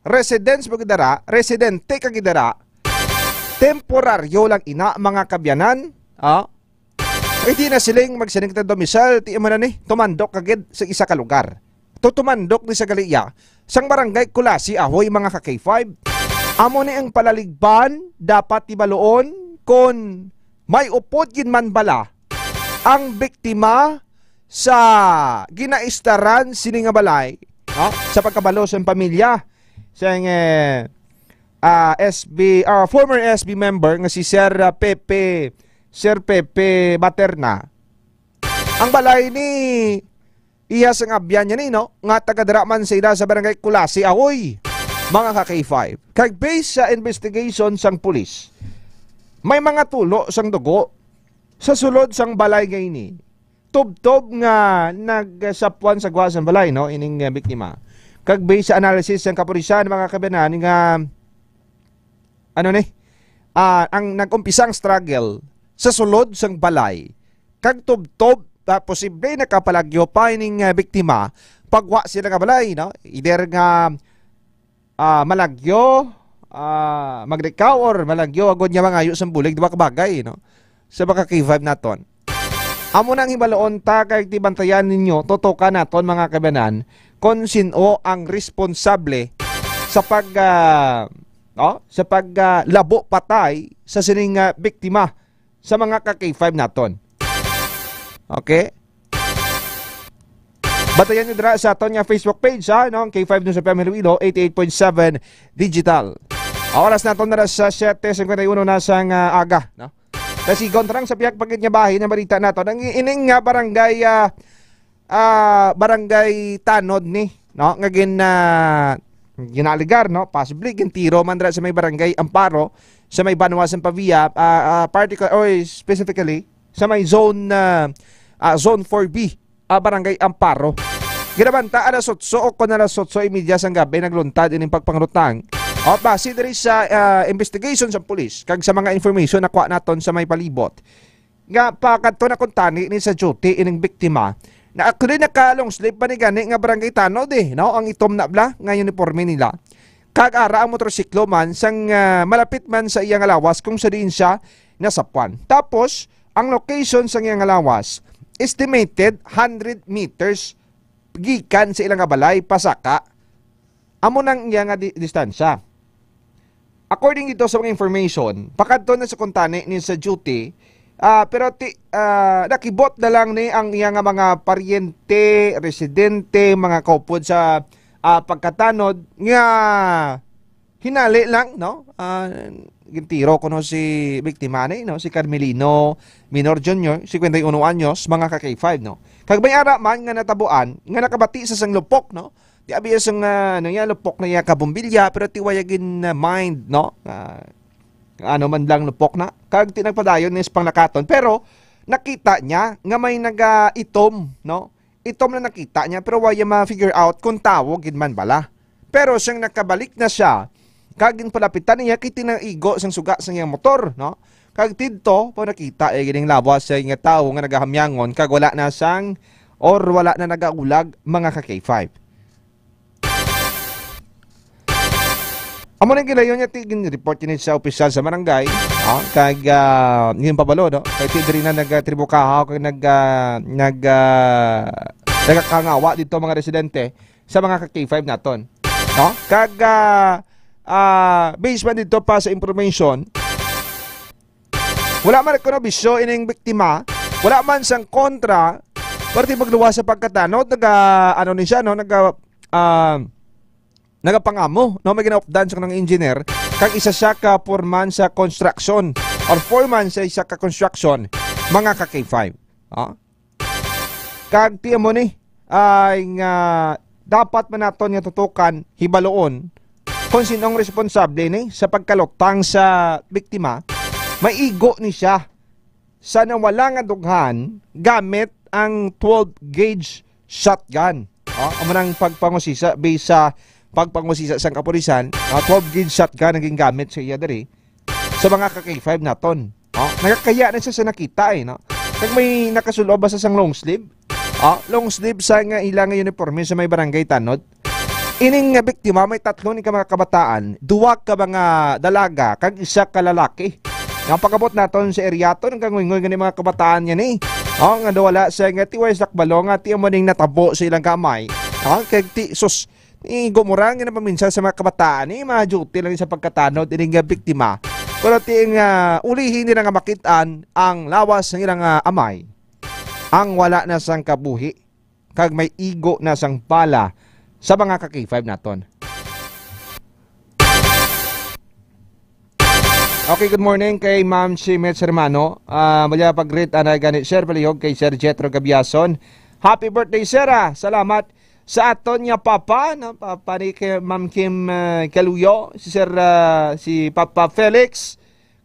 residence mo gidara, residente ka gidara, temporaryo lang ina, mga kabyanan, ah? Ay di na siling magsiling kita domicile, ti mo na ni, tumandok ka gid sa isa ka lugar. Tutumandok ni sa galiya, sang barangay Culasi, Ahoy, mga ka K five. Amo ni ang palaligban, dapat tibaluon kon may upod gid man bala ang biktima sa ginaistaran sini nga balay, no? Sa pagkabalo sa pamilya sang, eh, ah, S B, ah, former S B member nga si Sir, ah, Pepe, Sir Pepe Baterna. Ang balay ni iya sang abyan niya ni, no? Nga taga dira man sila sa barangay Culasi, Ahoy, mga ka K five. Kag based sa investigation sang pulis, may mga tulo sang dugo sa sulod sang balay nga ini. Tubtob nga nagsapwan sa gwa sang balay, no, ining, eh, biktima. Kag based sa analysis sang kapulisan, mga kabanan, nga, ano ni, ah, ang nag-umpisa ang struggle sa sulod sang balay. Kag tubtob, ah, posible nakapalagyo pa ining, ah, biktima pagwa sila nga balay, no? Either nga, ah, malagyo, ah, magrikaw or malagyo agod niya mangayo sang bulig, duha ka bagay, no? Sa mga K five naton. Amo nang hibaloon ta kay tibantayan ninyo, tutukan naton, mga kabanan, kung sin-o ang responsable sa pag, ah, no? Sa pag, ah, labo patay sa sining, ah, biktima sa mga ka K five naton. Okay? Batayan nyo dira sa aton nga Facebook page, ha, no? Ang K five News F M Iloilo, eighty-eight point seven Digital. Ang oras naton na sa siyete cincuenta y uno na sang, ah, aga, no? Sa sigon, tarang sa pihak pa gid nga bahin nga balita naton. Ang ining nga barangay, ah, ah, barangay Tanod ni, no? Nga gin-, ah, ginaligar, no? Possibly gintiro man dira sa may barangay Amparo, sa may banwa sang Pavia, ah, ah, particular, or specifically sa may zone, ah, ah, zone four B, ah, barangay Amparo. Ginabanta alas otso o kon alas otso y media sang gabi nagluntad ining pagpanglutang. O, base diri sa, ah, investigation sa pulis kag sa mga information nakuha naton sa may palibot, nga pakadto na kuntani ni sa duty ining biktima, na actually naka-long sleeve pa ni gani nga barangay Tanod, eh, no? Ang itom na bala nga uniforme nila. Kag ara ang motorsiklo man sang, ah, malapit man sa iya nga lawas kung sa diin siya nasapwan. Tapos, ang location sang iya nga lawas, estimated hundred meters gikan sa ila nga balay pasaka. Amo nang iya nga di-, distansya. According dito sa mga information, pakadto na sa kuntani ni sa duty, ah, pero ti-, ah, nakibot na lang ni ang iya nga mga paryente, residente, mga kaupod sa, ah, pagkatanod nga hinali lang, no? Ah, gintiro kuno si biktima ni, no? Si Carmelino Minor Junior, cincuenta y uno anyos, mga ka K five, no? Kag may ara man nga natabuan nga nakabati sa sang lupok, no? Di abi sang, ah, ano niya, lupok na iya ka bombilya, pero ti waya gin, ah, mind, no? Ah, ano man lang lupok na. Kag ti nagpadayon ni sa panglakaton. Pero nakita niya nga may naga-itom, no? Itom na nakita niya, pero waya ma-figure out kung tawo gid man bala. Pero sang nakabalik na siya, kag ginpalapitan niya, kay tinaigo sang suga sang iyang motor, no? Kag tidto pa nakita, eh, gining lawas sa nga tawo nga nagahamyangon, kag wala na sang, or wala na nagaulag, mga ka K five. Amo nang gilayon niya, ti-, gin-report ini sa opisyal sa barangay, ah, kag, ah, yun pabalo, no? Kay ti diri na nagtribukahaw, kag nag, ah, nag, ah, nagakangawa dito mga residente sa mga ka K five naton. No? Kag, ah, ah, based man dito pa sa information, wala man kuno bisyo ining biktima, wala man sang kontra, parte magluwas sa pagkatanod, naga, ano ni siya, no? Naga, ah, nagapangamo, no? May ginaupdan sa kanang engineer, kag isa siya ka foreman sa construction, or foreman sa isa ka construction, mga ka K five. Ah? Kag ti amo ni, ay nga dapat man naton nga tutukan, hibaloon, kung sinong responsable ni sa pagkalutang sa biktima, maigo ni siya sa nawala nga dughan gamit ang twelve gauge shotgun. Oh, amo nang pagpangusisa, based sa pagpangusisa sang kapulisan, ah, twelve gauge shotgun ang gingamit sa iya diri sa mga ka K five naton. Oh, nagakaya na siya sa nakita, eh, no? Kag may nakasulob ba sa sang long sleeve? Oh, long sleeve sa nga ila nga uniforme sa may barangay tanod. Ining nga biktima may tatlo ni ka mga kabataan, duwa ka mga dalaga, kag isa ka lalaki. Nga pagabot naton sa area to, nagkanguynggoy gani mga kabataan niya ni. Oh, nga wala sa nga tiway sa kabalo nga ti amo ning natabo sa ilang kamay. Oh, kag ti, sus, ni gumurang nga napaminsan sa mga kabataan, ni mga duty lang sa pagkatanod ining nga biktima. Pero ti nga ulihi nila nga makit-an ang lawas ng ilang, ah, amay, ang wala na sang kabuhi, kag may igo na sang bala sa mga ka K five naton. Okay, good morning kay Ma'am Shimet Sermano. Ah, mula pag-greet anay gani, Sir Palihog, kay Sir Jethro Gabiason. Happy birthday, Sir, ah. Salamat sa aton nga papa, no? Papa ni kay Ma'am Kim, ah, Kaluyo, si Sir, ah, si Papa Felix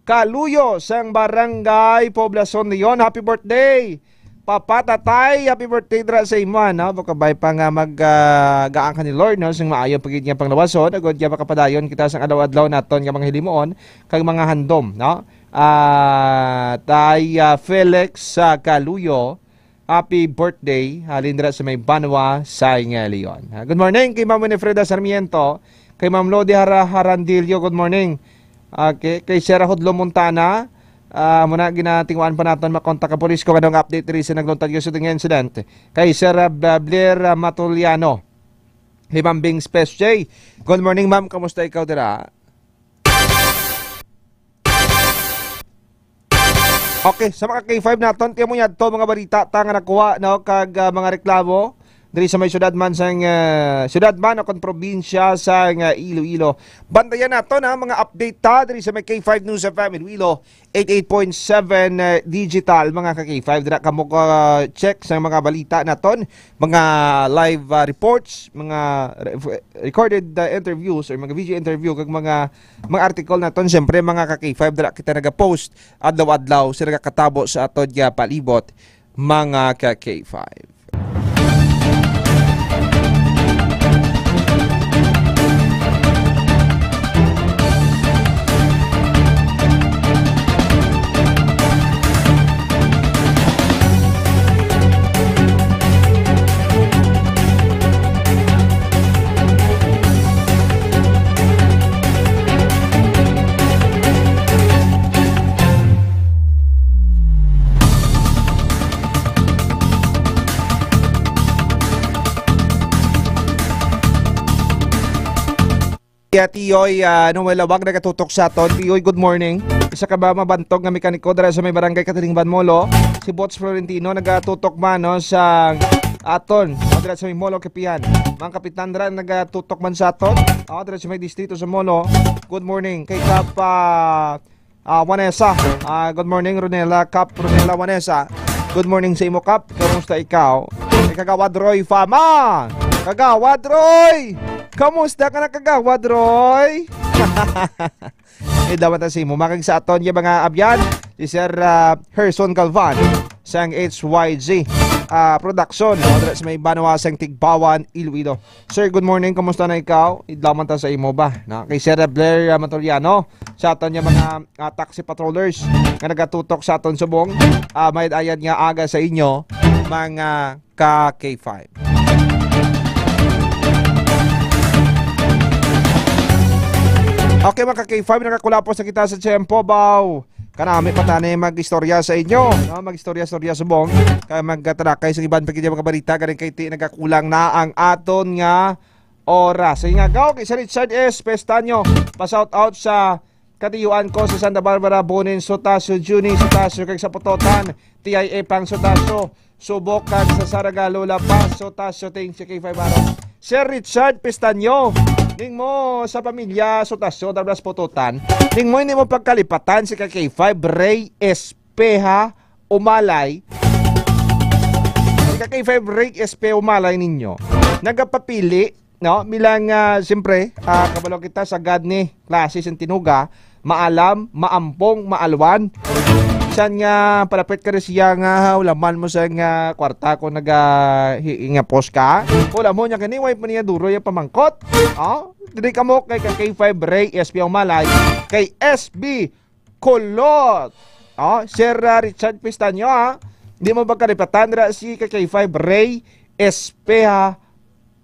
Kaluyo sang Barangay Poblacion Leon. Happy birthday, Papa, Tatay. Happy birthday dira sa imo, no? Baka bay pa nga mag, ah, gaan ka ni Lord, no? Sing maayo pa gid nga panglawason, agod nga makapadayon kita sang adlaw-adlaw naton nga mga hilimuon kag mga handom, no? Ah, Tay, ah, Felix, ah, Kaluyo, happy birthday, halin dira sa may Banwa, Saing, Leon. Ah, good morning kay Ma'am Winifreda Sarmiento, kay Ma'am Lodi Hara-, Harandillo, good morning. Okay, kay Sir Hudlo Montana, ah, muna ginatingwaan pa naton makontak ka pulis kung anong update diri sa nagluntad nga shooting incident. Kay Sir, ah, Bla-, Blair, ah, Matuliano, kay Ma'am Bing Space J. Good morning, ma'am. Kamusta ikaw dira? Okay, sa mga K five naton, tiyan mo yadto, mga balita ta nga nakuha, no, kag, ah, mga reklamo diri sa may syudad man sang, ah, syudad man o kon probinsya sang, ah, Iloilo. Bantayan naton, ha, mga update ta diri sa may K five News F M Iloilo, eighty-eight point seven, ah, digital, mga ka K five. Dira kamo ka-check sa mga balita naton, mga live, ah, reports, mga re-, recorded, ah, interviews or mga video interview kag mga mga article naton, siyempre, mga ka K five, dira kita nagapost adlaw-adlaw sa nagakatabo sa aton nga palibot, mga ka K five. Kaya Tiyoy, ah, Noel Lawag nagatutok sa aton. Tiyoy, good morning. Isa ka ba mabantog nga mekaniko dira sa may barangay Katilingban, Molo? Si Bots Florentino nagatutok man, no, sa aton. O, dira sa may Molo, Kapihan. Mga kapitan dira nagatutok man sa aton. O, dira sa may distrito sa Molo. Good morning. Kay Kap, ah, Ah, Vanessa. Ah, good morning, Ronela Cap, Ronela Vanessa. Good morning sa imo, Cap. Kay Kumusta ikaw? Kay Kagawad Roy Fama. Kagawad Roy! Kamusta ka na, Kagawad Roy? Idlaw man ta sa imo, mga kag sa aton nga mga abyan, si Sir, ah, Herson Galvan sang H Y G, ah, Production, no? Dira sa may Banwa sang Tigbawan, Iloilo. Sir, good morning. Kumusta na ikaw? Idlaw man ta sa imo ba? No? Kay Sir Blair, ah, Matoliano, sa aton nga mga, ah, taxi patrollers nga nagatutok sa aton subong, ah, mayad-ayad nga aga sa inyo, mga ka K five. Okay, mga ka K five, nakakulapos na kita sa tiyempo, baw. Kanami pa tani mag-istorya sa inyo, no? Mag-istorya-istorya subong. Kay magtarakay sa iban pa gid nga mga balita, galing kay ti nagakulang na ang aton nga oras. Sige nga, gaw, kay si Richard S. Pestanyo, pa-shout out sa katiyuan ko sa Santa Barbara, Bonin Sotasio, Junie Sotasio, kag sa Pototan, T I A Pang Sotasio, Subok, kag sa Saraga, Lola Paz Sotasio, thank you, K five Aro. Sir Richard Pestanyo, ning mo sa pamilya Sotasio, Tablas Pototan, ning mo hindi mo pagkalipatan si ka K five Ray Espeha Umalay. Si ka K five Ray Espeha Umalay ninyo, nagapapili, no? Bilang, ah, siyempre, ah, kabalo kita sa gad ni klase sa tinuga, maalam, maampong, maalwan. San nga palapit ka rin siya nga ulaman mo sa nga kwarta kung naga hi- ingapos ka? Wala mo niya kani, way pa niya duro yung pamangkot. Oh, dili ka mo kay ka K five Ray S P Umalay, kay S B Kulot. Oh, Sir, ah, Richard Pistanyo, ha? Di mo ba kalipatan ra si ka K five Ray Espeha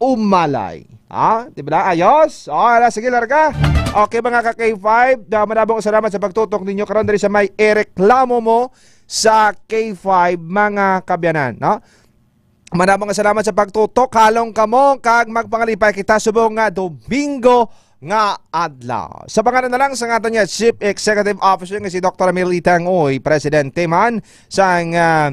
Umalay? Ha? Di ba? Ayos? Oh, ala, sige, larga. Okay, mga ka K five, da, manabong salamat sa pagtutok ninyo karon diri sa may ireklamo mo sa K five, mga kabyanan, no? Manabong salamat sa pagtutok. Halong kamo kag magpangalipay kita subong nga Domingo nga adlaw. Sa pangalan na lang sa aton nga Chief Executive Officer nga si Doktor Emil Itang Uy, presidente man sang, ah,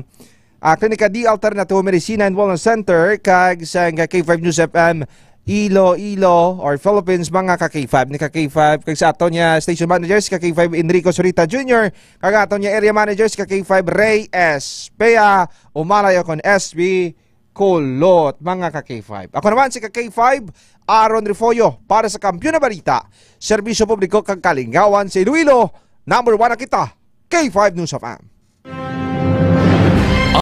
ah, Klinika D Alternative Medicine and Wellness Center, kag sang K five News F M Iloilo or Philippines, mga ka K five, ni ka K five, kag sa aton nga station managers, ka K five Enrico Zurita Junior, kag aton nga area managers, ka K five Ray Espea Umalay, kon S B Kulot, mga ka K five. Ako naman si ka K five, Aaron Refollo, para sa Kampiyon na Balita, Serbisyo Publiko kag Kalingawan sa Iloilo. Number one na kita, K five News F M.